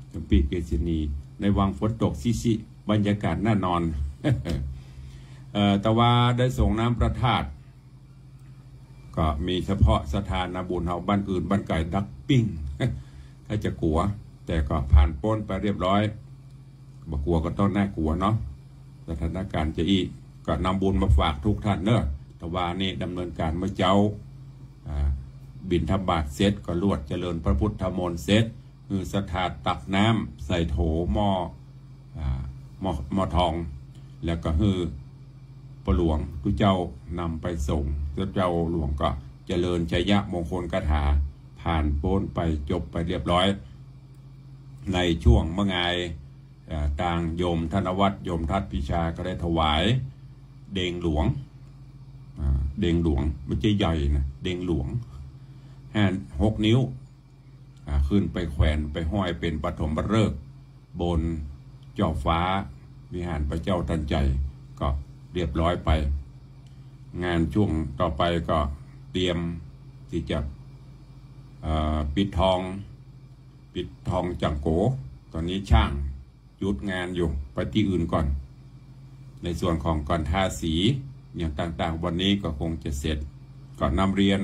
โยมปี้เกษณี ในวังฝนตกซิๆ บรรยากาศน่านอน เอ่อ ตะวาได้สรงน้ำพระธาตุ ก็มีเฉพาะศรัทธานาบุญเฮา บ้านอื่นบ้านไก๋ดักปิ้ง ถ้าจะกั๋ว แต่ก็ผ่านป๊นไปเรียบร้อย บ่กั๋วก็ต้องน่ากั๋วเนาะ สถานการณ์จะอี้ ก็นำบุญมาฝากทุกท่านเนอะ ตะวานี้ดำเนินก๋านเมื่อเจ๊า อ่า บิณฑบาตเสร็จก็ลวดเจริญพระพุทธมนต์เสร็จ หื้อศรัทธาตักน้ำใส่โถหม้อ อ่า หม้อ หม้อทอง แล้วก็หื้อป้อหลวงตุ๊เจ้านำไปสรง ตุ๊เจ้าหลวงก็เจริญชัยมงคลคาถา ผ่านป๊นไปจบไปเรียบร้อย ในช่วงเมื่องาย อ่า ตางโยมธนวัฒน์ โยมทัศน์พิชาก็ได้ถวายเด็งหลวง อ่า เด็งหลวง บ่ใจ้ใหญ่นะ เด็งหลวง ห้า หก นิ้ว อ่า ขึ้นไปแขวนไปห้อยเป๋นปฐมฤกษ์บนเจ้าฟ้าวิหารพระเจ้าทันใจ ก็เรียบร้อยไป งานช่วงต่อไปก็เตรียมตี้จะ เอ่อ ปิดทอง ปิดทองจั่งโก๋ ต๋อนนี้ช่างหยุดงานอยู่ ไปตี้อื่นก่อน ในส่วนของก๋านทาสีอย่างต่างๆ วันนี้ก็คงจะเสร็จ ก็นำเรียน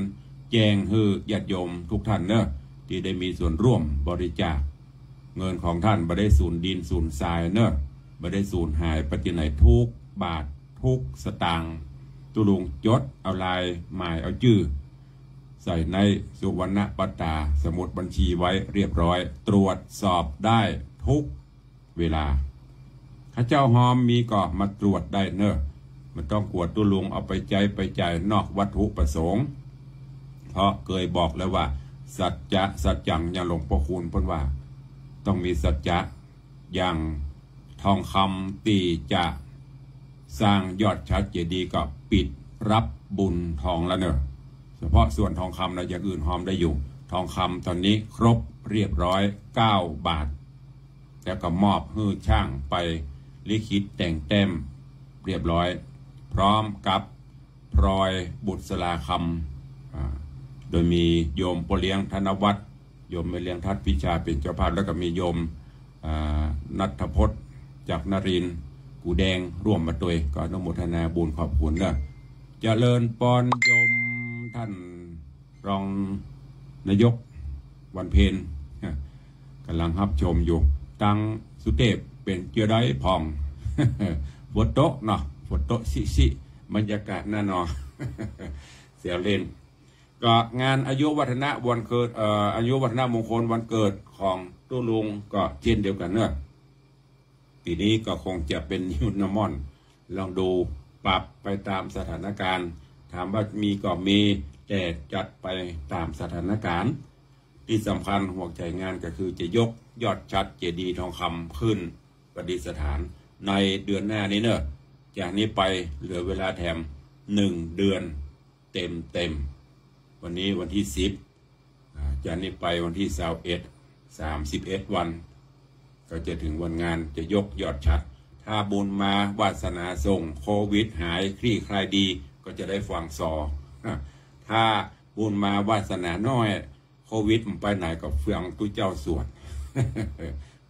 แจ้งหื้อญาติโยมทุกท่านเนอะ ตี้ได้มีส่วนร่วมบริจาค เงินของท่านบ่ได้สูญดินสูญทรายเนอะ บ่ได้สูญหายไปตี้ไหน ทุกบาททุกสตางค์ ตุ๊ลุงจดเอาลายหมายเอาจื้อ ใส่ในสุวรรณปัตตา สมุดบัญชีไว้เรียบร้อย ตรวจสอบได้ทุกเวลา ข้าเจ้าฮอมมีก็มาตรวจได้เนอะ บ่ต้องกั๋วตุ๊ลุงเอาไปใจ๊ไปจ่ายนอกวัตถุประสงค์ เพราะเกยบอกแล้วว่า สัจจะสัจจัง อย่างหลวงพ่อคูณเปิ้นว่า ต้องมีสัจจะ อย่างทองคำตี้จะสร้างยอดฉัตรเจดีย์ก็ปิดรับบุญทองแล้วเนอะ เฉพาะส่วนทองคำนะ อย่างอื่นฮอมได้อยู่ ทองคำต๋อนนี้ครบเรียบร้อยเก้าบาท แล้วก็มอบหื้อช่างไปลิขิตแต่งแต้มเรียบร้อย พร้อมกับพลอยบุษราคำ อ่า โดยมีโยมป้อเลี้ยงธนวัฒน์ โยมแม่เลี้ยงทัศน์พิชาเป๋นเจ้าภาพ แล้วก็มีโยม อ่า ณัฐพจน์ จักรนรินทร์ กูแดง ร่วมมาตวย ก็อนุโมทนาบุญขอบคุณเนอะ เจริญปอนโยมท่านรองนายกวันเพ็ญ ก่ำลังฮับชมอยู่ ตางสุเตพเป๋นเจียวใดพ่อง ฝนตกเนาะ ฝนตกซิๆ บรรยากาศน่านอน แซวเล่น ก็งานอายุวัฒนะวันเกิด เอ่อ อายุวัฒนมงคลวันเกิดของตุ๊ลุงก็เจ้นเดียวกั๋นเนอะ ปี๋นี้ก็คงจะเป๋น New Normal ลองดู ปรับไปต๋ามสถานการณ์ ถามว่ามีก็มี แต่จัดไปต๋ามสถานการณ์ ตี้สำคัญหัวใจ๋งานก็คือจะยกยอดฉัตรเจดีย์ทองคำขึ้นประดิษฐานในเดือนหน้านี้เนอะ จากนี้ไปเหลือเวลาแถมหนึ่งเดือน เต็มๆ วันนี้วันตี้สิบ อ่า จากนี้ไปวันตี้ซาวเอ็ด สามสิบเอ็ดวัน ก็จะเถิงวันงานจะยกยอดฉัตร ถ้าบุญมาวาสนาส่ง โควิดหายคลี่คลายดี ก็จะได้ฟังซอ ถ้าบุญมาวาสนาน้อย โควิดมันไปไหนก็ฟังตุ๊เจ้าสวด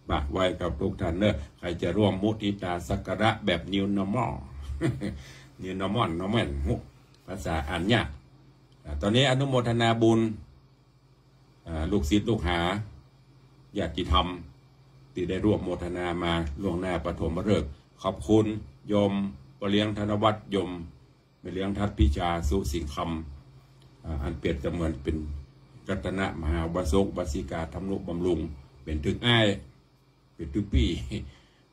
ฝากไว้กับทุกท่านเนอะ ใครจะร่วมมุทิตาสักการะแบบ New Normal New Normal Normal ภาษาอ่านยาก อ่า ตอนนี้อนุโมทนาบุญ อ่า ลูกศิษย์ลูกหา ญาติธรรม ตี้ได้ร่วมโมทนามาล่วงหน้าปฐมฤกษ์ ขอบคุณโยมป้อเลี้ยงธนวัฒน์ โยมแม่เลี้ยงทัดพิชา สุสิงห์คำ อ่า อันเปรียบเสมือนเป๋นรัตนมหาอุบาสกอุบาสิกา ทำนุบำรุง เป๋นตึกอ้าย เป๋นตึกปี้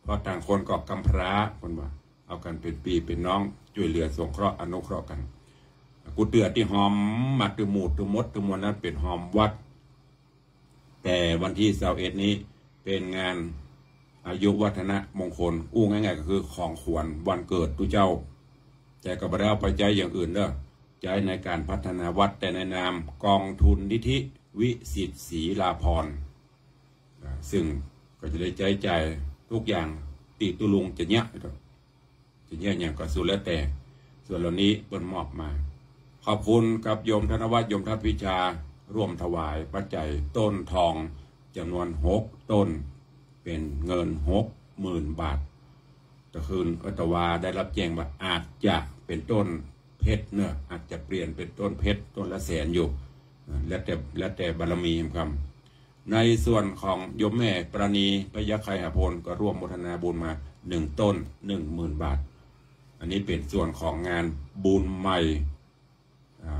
เพราะต่างคนก็กำพร้า เปิ้นว่า เอากั๋นเป๋นปี้เป๋นน้อง จ้วยเหลือสงเคราะห์อนุเคราะห์กั๋น กูเตื้อตี้ฮอมมาตึงหมู่ตึงหมดตึงมวลนั้นเป๋นฮอมวัด แต่วันตี้ซาวเอ็ดนี้เป๋นงานอายุวัฒนมงคล อู้ง่ายๆ ก็คือของขวัญวันเกิดตุ๊เจ้า แต่ก็บ่ได้เอาไปใจ๊อย่างอื่นเด้อ ใจ๊ในก๋านพัฒนาวัด แต่ในนามกองทุนนิธิวิสิทธิ์ศรีลาภรณ์ อ่า ซึ่งก็จะได้ใจ๊จ่ายทุกอย่างตี้ตุ๊ลุงจะเยียะ จะเยียะหยังก็สุดแล้วแต่ ส่วนเหล่านี้เปิ้นมอบมา ขอบคุณกับโยมธนวัฒน์ โยมทัดพิชา ร่วมถวายปัจจัยต้นทองจ๋ำนวนหกต้น เป๋นเงินหกหมื่นบาท ก็คืออาตมาได้รับแจ้งว่าอาจจะเป๋นต้นเพชรเนาะ อาจจะเปลี่ยนเป๋นต้นเพชร ต้นละแสนอยู่ อ่า แล้วแต่ แล้วแต่บารมีครับ ในส่วนของโยมแม่ปราณี พยัคฆไคหพล ก็ร่วมโมทนาบุญมาหนึ่งต้น หนึ่งหมื่นบาท อันนี้เป๋นส่วนของงานบุญใหม่ อ่า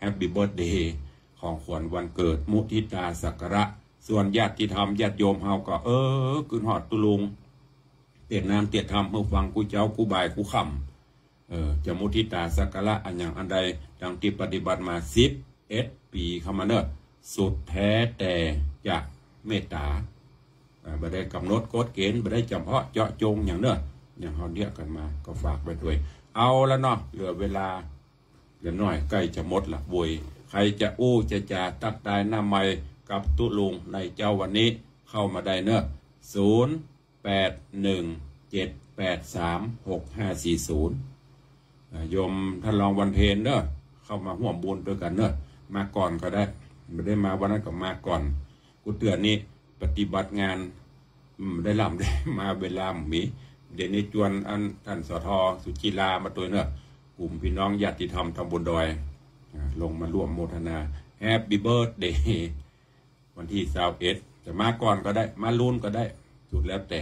Happy Birthday ของขวัญวันเกิด มุทิตาสักการะ ส่วนญาติธรรมญาติโยมเฮาก็ เออ กึ๊ดฮอดตุ๊ลุง เตียรติน้ำเตียรติธรรม หื้อฟังกู้เจ๊ากู้บ่ายกู้ค่ำ เออ จะมุทิตาสักการะอันหยังอันใด ดังตี้ปฏิบัติมาสิบเอ็ดปี๋เข้ามาเนาะ สุดแท้แต่จะเมตต๋า อ่า บ่ได้ก๋ำหนดกฎเกณฑ์ บ่ได้จ๋ำเพาะเจาะจงหยังเนาะ อย่างเฮาเยียะกั๋นมา ก็ฝากไว้ตวย เอาละเนาะ เหลือเวลาเหลือน้อย ใก้จะหมดละเว้ย ใผจะอู้จะจ๋าตั๊กตายหน้าไมค์กับตุ๊ลุงในเจ๊าวันนี้ เข้ามาได้เนาะ ศูนย์ แปด หนึ่ง เจ็ด แปด สาม หก ห้า สี่ ศูนย์ อ่า โยมต้านรองวันเพ็ญเนาะ เข้ามาฮ่วมบุญตวยกั๋นเนาะ มาก่อนก็ได้ บ่ได้มาวันนั้นก็มาก่อน กูเตื้อนี้ปฏิบัติงาน อืม ได้ล่ำได้มาเวลาบ่มี เดี๋ยวนี้จวนอันต้าน สท สุจิรามาตวยเนาะ กลุ่มปี้น้องญาติธรรมตำบลดอย อ่า ลงมาร่วมโมทนา Happy Birthday วันตี้ซาวเอ็ด จะมาก่อนก็ได้ มาลุนก็ได้ สุดแล้วแต่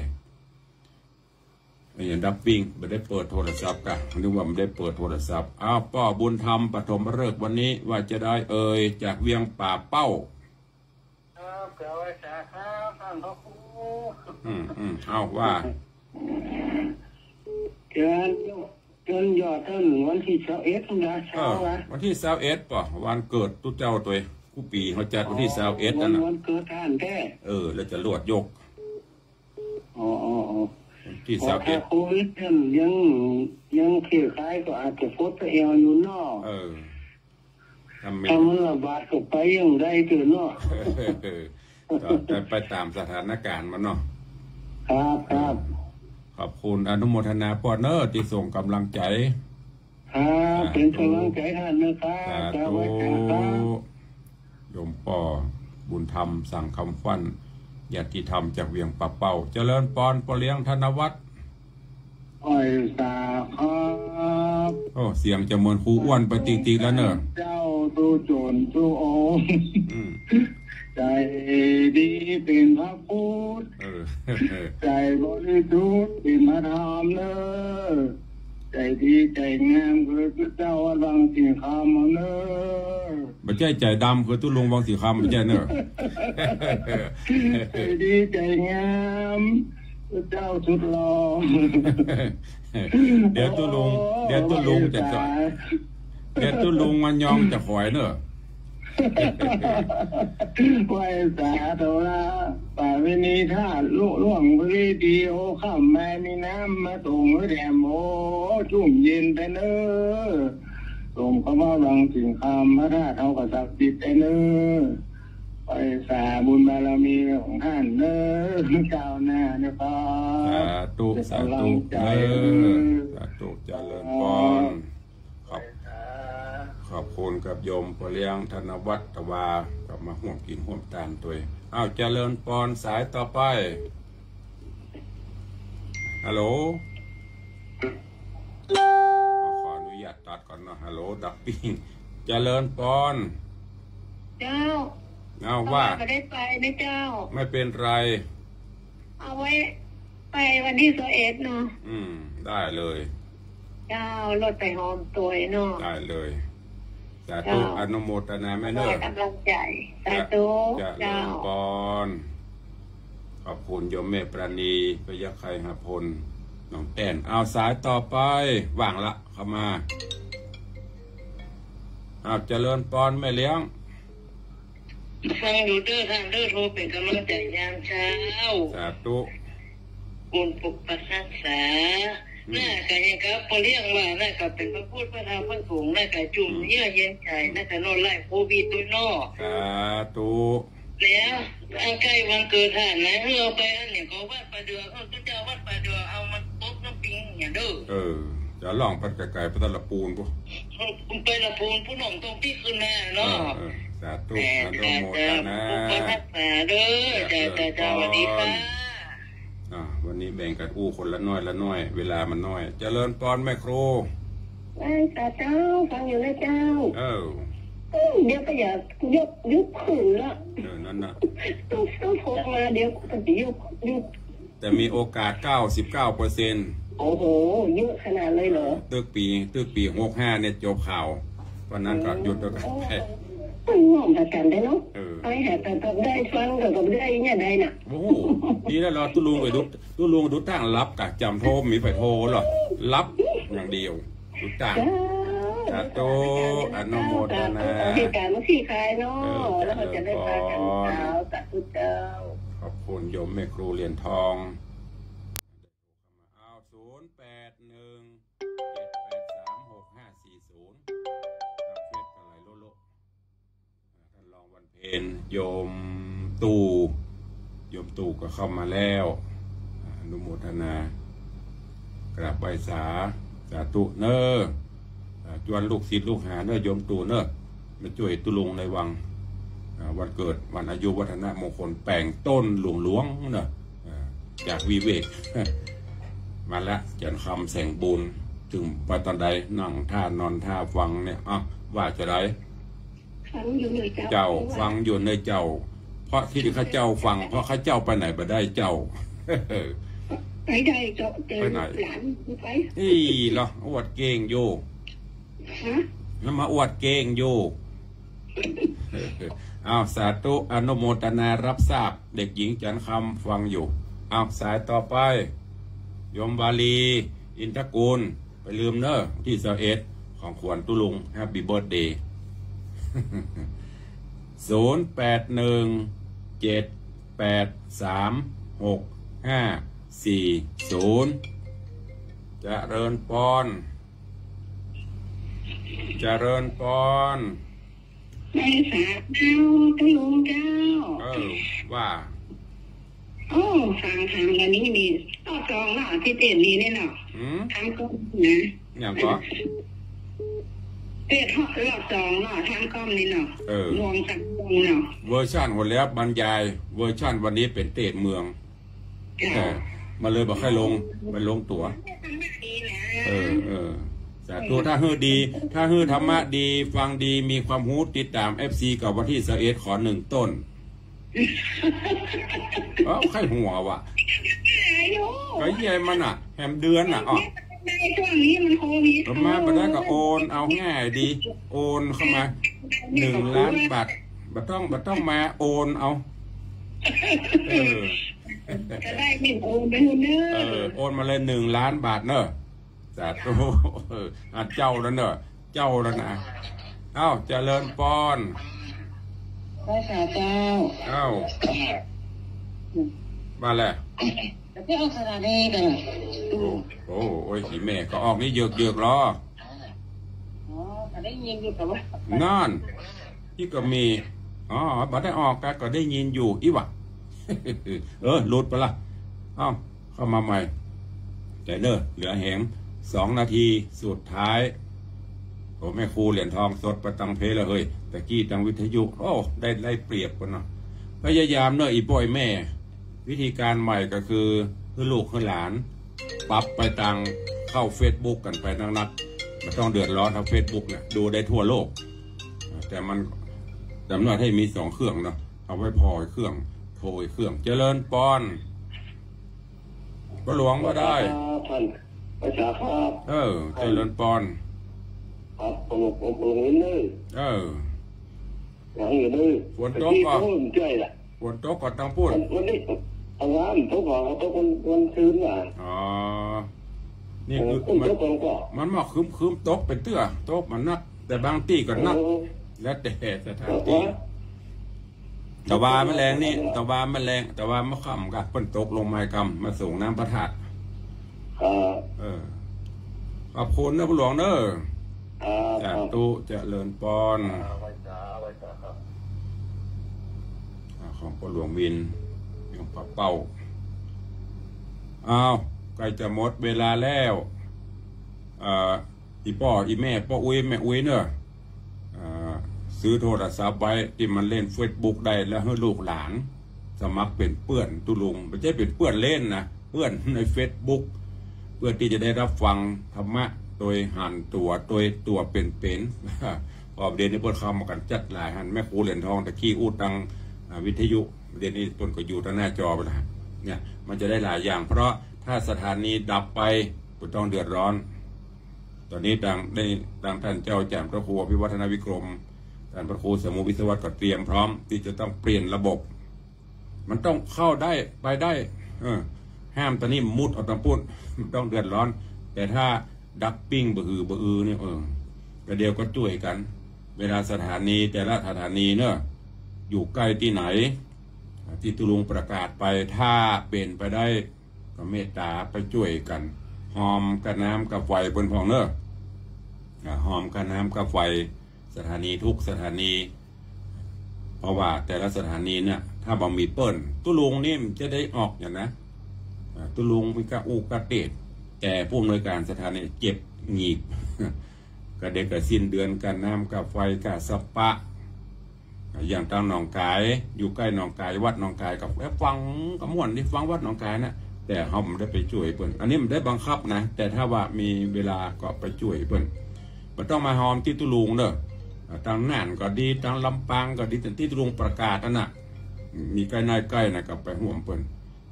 ไอ้หยังดับปิ้ง บ่ได้เปิดโทรศัพท์กะ นึกว่าบ่ได้เปิดโทรศัพท์ อ้าว ป้อบุญธรรม ปฐมฤกษ์วันนี้ว่าจะได้เอ่ย จากเวียงป่าเป้า ครับ กราบไหว้สาครับ ท่านพระครู อืม อืม เอาว่า เจิญ เจิญยอดต้านวันตี้ซาวเอ็ดนะ เช้า เออ วะ วันตี้ซาวเอ็ดป่ะ วันเกิดตุ๊เจ้าตวย กู้ปี๋เฮาจัดวันตี้ซาวเอ็ด วัน นั่นน่ะ วันเกิดต้านแต๊ เออ แล้วจะลวดยก อ๋อ อ๋อ อ๋อ วันตี้ซาวเอ็ด เพราะถ้าโควิดนั่นยัง ยังเคลียร์ขายก็อาจจะปลดไปแอวอยู่เนาะ เออ ถ้ามัน ถ้ามันระบาดก็ไปยังได้เตื้อเนาะ ก็ไปต๋ามสถานก๋ารณ์มันเนาะ ครับ ครับ ขอบคุณ อนุโมทนาป้อเนาะ ตี้ส่งก๋ำลังใจ๋ ครับ สาธุ เป๋นก๋ำลังใจ๋หื้อนะครับ สาธุ กราบไหว้สาครับ โยมป้อบุญธรรม สังคำฟั่น ญาติธรรมจากเวียงป่าเป้า เจริญปอน ป้อเลี้ยงธนวัฒน์ ไหว้สาครับ โอ้ เสียงจะเหมือนครูอ้วนไปติ๊กๆ แล้วเนาะ เจ้าตู้โจ๋นตู้โอม อืม ใจ๋ดีเป๋นพระพุทธ เออ ใจ๋บริสุทธิ์เป๋นพระธรรมเนาะ ใจ๋ดีใจ๋งามคือตุ๊เจ้าวัดวังสิงห์คำเนาะ บ่ใจ้ใจ๋ดำคือตุ๊ลุงวังสิงห์คำ บ่ใจ้เนาะ ใจ๋ดีใจ๋งาม ตุ๊เจ้าสุดหล่อ เดี๋ยวตุ๊ลุง เดี๋ยวตุ๊ลุงจะ เดี๋ยวตุ๊ลุงมายองจะขอยเนาะ ไหว้สาธุละ ประเพณีธาตุลุล่วงพลีดี โอค่ำมามีน้ำมาส่งไว้แถม โอ ชุ่มเย็นแต๊เนาะ สมกับว่าวังสิงห์คำ พระธาตุเฮาก็ศักดิ์สิทธิ์แต๊เนาะ ขอให้สาบุญบารมีของท่านเด้อ ก้าวหน้าเด้อครับ สาธุ สาธุ เป็นกำลังใจ เออ เด้อ สาธุ เจริญพร ขอบ ขอบคุณกับโยมพ่อเลี้ยงธนวัฒน์ ตะวา ก็มาฮ่วมกิ๋นฮ่วมตานตวย อ้าว เจริญพร สายต่อไป ฮัลโหล ขออนุญาตตัดก่อนเนาะ ฮัลโหล ดับปิ้ง เจริญพร เจ้า เอาว่า บ่ได้ไปนะเจ้า ไม่เป็นไร เอาไว้ไปวันตี้สิบเอ็ดเนาะ อืม ได้เลย เจ้า รถไปหอมตวยเนาะ ได้เลย สาธุ เจ้า อนุโมทนาแม่เน้อ ให้กำลังใจ สาธุ เจริญ เจ้า พร ขอบคุณโยมแม่ปราณี พยัคฆไคหพล หนองแต้น เอาสายต่อไป ว่างละ เข้ามา เอาเจริญพรแม่เลี้ยง ฟังอยู่เด้อท่านเด้อ โทรเป็นกำลังใจยามเช้า สาธุ บุญปกปักรักษา อืม น่าก็ยังกับพ่อเลี้ยงว่า น่าก็เป็นพระพุทธ พระธรรม พระสงฆ์ น่าก็จุ่ม อืม เยือกเย็นใจ๋ น่าก็นอนไล่โควิดตวยเนาะ สาธุ แล้ว อันใก้วันเกิดท่านนะ หื้อเอาไปอันเนี่ยก็วัดป่าเดือ เออ เจ้าวัดป่าเดือ เอามาตบน้ำปิงเนี่ยเด้อ เออ จะล่องไปไก๋ๆ ไปตะละปูนปู้น ไปละปูนปู้น น้องต้องปิ๊กขึ้นมาเนาะ เออ เออ สาธุ แม่ อนุโมทนา เจ้า ขอบคุณรักษาเด้อ เจ้า เจ้า เจ้า สวัสดีค่ะ อ่า วันนี้แบ่งกั๋นอู้คนละน้อยละน้อย เวลามันน้อย เจริญพรแม่ครู ไหว้สาเจ้า ฟังอยู่นะเจ้า เออ เออ เดี๋ยวก็อยากยก ยุบขึ้นละ เออ นั่นน่ะ ต้อง ต้องโทรมา เดี๋ยวก็จะยุบ ยุบ แต่มีโอกาส เก้าสิบเก้าเปอร์เซ็นต์ โอ้โห เยอะขนาดเลยเหรอ ตึกปี๋ ตึกปี๋ หกห้า เนี่ยจบข่าว วันนั้นก็หยุดแล้วก็ โอ้ ไป มันง่อมหากั๋นได้เนาะ เออ ไปหากั๋นก็ได้ฟังกั๋นก็ได้เนี่ยได้น่ะ โอ้โห ดีแล้วเหรอ ตุ๊ลุงไปดู ตุ๊ลุงดูตั้งหลับกะ จำโทร มีไปโทรเหรอ หลับอย่างเดียว ดูตั้ง เจ้า สาธุ อนุโมทนา สาธุ เหตุการณ์มันคลี่คลายเนาะ เออ แล้วก็จะได้พากั๋น เจริญพร สาธุเจ้า ขอบคุณโยมแม่ครูเหรียญทอง เอา ศูนย์แปดหนึ่ง เจ็ดแปดสาม หกห้าสี่ศูนย์ ตามเฟซกะไหลโลโล อ่า ท่านรองวันเพ็ญ โยมตู่ โยมตู่ก็เข้ามาแล้ว อ่า อนุโมทนา กราบไหว้สา สาธุเน้อ อ่า จวนลูกศิษย์ลูกหาเน้อ โยมตู่เน้อ มาจ้วยตุ๊ลุงในวัง อ่า วันเกิด วันอายุวัฒนมงคล แป๋งต้นหลวงๆ เน้อ อ่า จากวิเวก มาละ จันทร์คำแสงบุญ ตึงว่าต๋อนใด นั่งท่านอนท่าฟังเนี่ย อ้าว ว่าจะได ฟังอยู่เน้อเจ้า เจ้า ฟังอยู่เน้อเจ้า เพราะตี้ข้าเจ้าฟัง เพราะข้าเจ้าไปไหนบ่ได้เจ้า ไปได้เจ้า แต่ ไปไหน หลานไป อี้เหรอ อวดเก่งอยู่ ฮะ แล้วมาอวดเก่งอยู่ อ้าว สาธุ อนุโมทนารับทราบ เด็กหญิงจันทร์คำฟังอยู่ อ้าว สายต่อไป โยมวาลี อินทกูล ไปลืมเน้อ ตี้สิบเอ็ด ของขวัญตุ๊ลุง แฮปปี้เบิร์ธเดย์ ศูนย์แปดหนึ่ง เจ็ดแปดสาม หกห้าสี่ศูนย์ เจริญพร เจริญพร ไหว้สาเจ้า ตุ๊ลุงเจ้า เออ ว่า โอ้ ฟังธรรมวันนี้นี่ รอบสองเนาะ ตี้เตสน์นี่เนาะ หืม ทางก๊อมนะ อย่างก็ เตสน์รอบสองเนาะ ทางก๊อมนี่เนาะ เออ วงสามวงเนาะ เวอร์ชันหั้นแล้วบรรยาย เวอร์ชันวันนี้เป๋นเตสน์เมือง เจ้า เออ มันเลยบ่ค่อยลง มันลงตั๋ว ดีนะ เออ เออ สาธุ ถ้าหื้อดี ถ้าหื้อธรรมะดี ฟังดี มีความฮู้ ติดต๋าม เอฟซี กับวันตี้สิบเอ็ด ขอหนึ่งต้น เอ้า ใค่หัววะ ก็เยี่ยมมันน่ะ แฮมเดือนน่ะ อ๋อ ในช่วงนี้มันโควิด มาบ่ได้ก็โอน เอาง่ายดี โอนเข้ามา หนึ่งล้านบาท บ่ต้อง บ่ต้องมาโอนเอา เออ จะได้ไม่โอนไปเนอะ เออ โอนมาเลย หนึ่งล้านบาทเนอะ สาธุ เออ อ่ะ เจ้าแล้วเนอะ เจ้าแล้วนะ เอ้า เจริญพร ไหว้สาเจ้า เอ้า มาแล้ว จะไปเอาขนาดนี้กัน โอ้ โอ้ โอ้ย อีแม่ก็ออกนี่เยือกๆ หรอ อ๋อ ก็ได้ยินอยู่แต่ว่า นั่น นี่ก็มี อ๋อ บ่ได้ออก ก็ ก็ได้ยินอยู่ อิหวะ เออ หลุดไปละ เอ้า เข้ามาใหม่ แต่เน่อ เหลือแหง สองนาทีสุดท้าย โอ้ แม่ครูเหรียญทองสดไปตังเพลแล้วเฮ้ย ตะกี้ตังวิทยุ โอ้ ได้ ได้เปรียบกันเนาะ พยายามเน่อ อีป้อแม่ วิธีการใหม่ก็คือ หื้อลูกหื้อหลาน ปรับไปตัง เข้าเฟซบุ๊กกั๋นไปนักๆ บ่ต้องเดือดร้อน ทางเฟซบุ๊กเนี่ย ดูได้ทั่วโลก แต่มัน กำหนดหื้อมีสองเครื่องเนาะ เอาไว้ผ่อเครื่อง โทรเครื่อง เจริญปอน ป้อหลวงว่าได้ ครับท่าน ไหว้สาครับ เออ เจริญปอน ครับ ผม ผม ผมเห็นเลย เออ หลังอยู่เลย ฝนตกก่อ ตะกี้ผมใช่ละ ฝนตกก่อตังปุ้น วัน วันนี้ เอาวันตกก่อน ตกวัน วันซืนว่ะ อ๋อ นี่คือ เออ มัน ตกก่อนก็ มันมาครึ้มๆ ตกเป๋นเตื้อ ตกบ่หนัก แต่บางตี้ก็หนัก โอ้ แล้วแต่สถานตี้ ตะวาแมลงนี่ ตะวาแมลง ตะวาเมื่อค่ำกะ เปิ้นตกลงมาค่ำ มาส่งน้ำพระธาตุ ครับ เออ ขอบคุณนะป้อหลวงเน่อ ครับ สาธุ เจริญปอน ครับ ไหว้สา ไหว้สาครับ อ่า ของป้อหลวงวิน ยังปะเป้า อ้าว ใกล้จะหมดเวลาแล้ว เอ่อ อีป้อ อีแม่ ป้ออุ๊ย แม่อุ๊ยเน่อ อ่า ซื้อโทรศัพท์ไว้ตี้มันเล่นเฟซบุ๊กได้ แล้วหื้อลูกหลานสมัครเป๋นเปื้อนตุ๊ลุง บ่ใจ้เป๋นเปื้อนเล่นนะ เปื้อนในเฟซบุ๊ก เปื้อตี้จะได้ฮับฟังธรรมะโดยหันตั๋ว โดยตั๋วเป๋นๆ เพราะเดี๋ยวนี้เปิ้นเข้ามากั๋นจั๊ดหลาย หันแม่ครูเหรียญทองตะกี้อู้ตัง อ่า วิทยุ เดี๋ยวนี้เปิ้นก็อยู่ตังหน้าจอไปละ เนี่ย มันจะได้หลายอย่าง เพราะถ้าสถานีดับไป บ่ต้องเดือดร้อน ต๋อนนี้ตัง ได้ ตังต้านเจ้าอาจ๋ารย์พระครูอภิวัฒนวิกรม ต้านพระครูสมุวิศวัตรก็เตรียมพร้อมตี้จะต้องเปลี่ยนระบบ มันต้องเข้าได้ ไปได้ เออ ห้ามต๋อนนี้มุดเอาตังปุ้น บ่ต้องเดือดร้อน แต่ถ้าดับปิ้งบ่หือบ่อือเนี่ย เออ ก็เดี๋ยวก็จ้วยกั๋น เวลาสถานี แต่ละสถานีเน่อ อยู่ใก้ตี้ไหน ตี้ตุ๊ลุงประกาศไป ถ้าเป๋นไปได้ ก็เมตต๋าไปจ้วยกั๋น หอมก้าน้ำก้าไฟเปิ้นพ่องเน่อ อ่า หอมก้าน้ำก้าไฟ สถานีทุกสถานี เพราะว่าแต่ละสถานีเนี่ย ถ้าบ่มีเปิ้น ตุ๊ลุงนี่มันจะได้ออกอย่างนะ อ่า ตุ๊ลุงมันก็อู้ก็เตศ แต่ผู้อำนวยการสถานีเจ็บหงิก ก็เดี๋ยวก็สิ้นเดือน ก้าน้ำก้าไฟ ก้าสปะ อย่างตางหนองก๋าย อยู่ใก้หนองก๋าย วัดหนองก๋าย ก็ฟังก็ม่วนดี ฟังวัดหนองก๋ายนะ แต่เฮาบ่ได้ไปจ้วยเปิ้น อันนี้บ่ได้บังคับนะ แต่ถ้าว่ามีเวลาก็ไปจ้วยเปิ้น บ่ต้องมาหอมตี้ตุ๊ลุงเน่อ อ่า ตางน่านก็ดี ตางลำปางก็ดี ตี้ตุ๊ลุงประกาศนั่นน่ะ มีใก้น้อยใก้นะ ก็ไปฮ่วมเปิ้น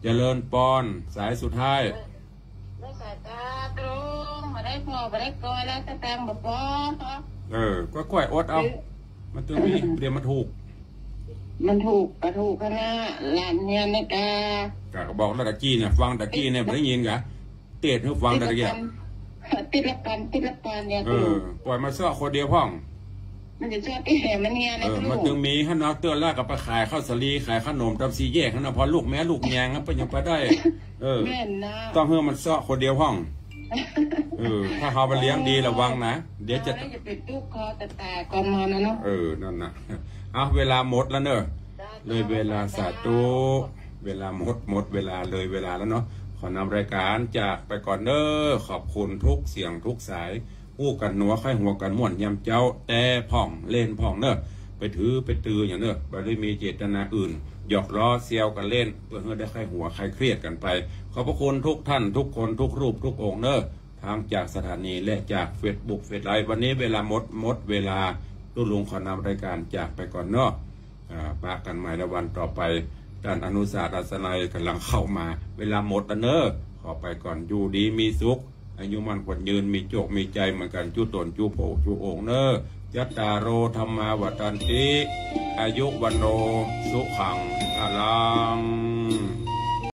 เจริญปอน สายสุดท้าย ได้สายตาตรง บ่ได้พอ บ่ได้กอย แล้วตะตังบ่ปอ เออ ก็ก้อยอดเอา เออ มันตึงมี เดี๋ยวมันถูก มันถูก ก็ถูกหั้นนะ หลานเฮียนนี่กา ก็บอกแล้วตะกี้เนี่ย ฟังตะกี้เนี่ย บ่ได้ยินกา เตศหื้อฟังตะกี้ ติดละปัน ติดละปัน ติดละปันเนี่ย เออ ป่อยมันเซาะคนเดียวพ่อง มันจะเซาะตี้แหมมันเฮียนนะ เออ ลูก มันตึงมีหั้นเนาะ เตื้อละก็ไปขายข้าวสาลี ขายขนมต๋ามสี่แยกหั้นเนาะ พอลูกแม้ลูกแยงหั้น เปิ้นยังไปได้ เออ แม่นนะ ต้องหื้อมันเซาะคนเดียวพ่อง เออ ถ้าเฮาไปเลี้ยงดีระวังนะ เดี๋ยวจะ เออ อย่าไปตุ๊กคอแต่ตายก่อนนอนนะเนาะ เออ นั่นน่ะ เอา เวลาหมดแล้วเน่อ เลยเวลา สาธุ เวลาหมด หมดเวลา เลยเวลาแล้วเนาะ ขอนำรายการจากไปก่อนเน่อ ขอบคุณทุกเสียงทุกสาย อู้กั๋นหัว ใค่หัวกั๋นม่วนยามเจ๊า แต่พ่อง เล่นพ่องเน่อ ไปถือไปตืออย่างเน่อ บ่ได้มีเจตนาอื่น หยอกล้อแซวกั๋นเล่น เปื้อหื้อได้ใค่หัวใค่เครียดกั๋นไป ขอบพระคุณทุกท่านทุกคนทุกรูปทุกองค์เน่อ ทั้งจากสถานีและจากเฟซบุ๊ก เฟซไลฟ์ วันนี้เวลาหมด หมดเวลา ตุ๊ลุงขอนำรายการจากไปก่อนเนาะ อ่า ปะกั๋นใหม่ในวันต่อไป ต้านอนุสาสน์อัศนัยก่ำลังเข้ามา เวลาหมดแล้วเน่อ ขอไปก่อน อยู่ดีมีสุข อายุมั่นขวัญยืน มีโจคมีชัยเหมือนกั๋น จุ๊ต๋น จุ๊ผู้ จุ๊องค์เน่อ จัตตาโร ธัมมา วัฑฒันติ อายุ วัณโณ สุขัง พลัง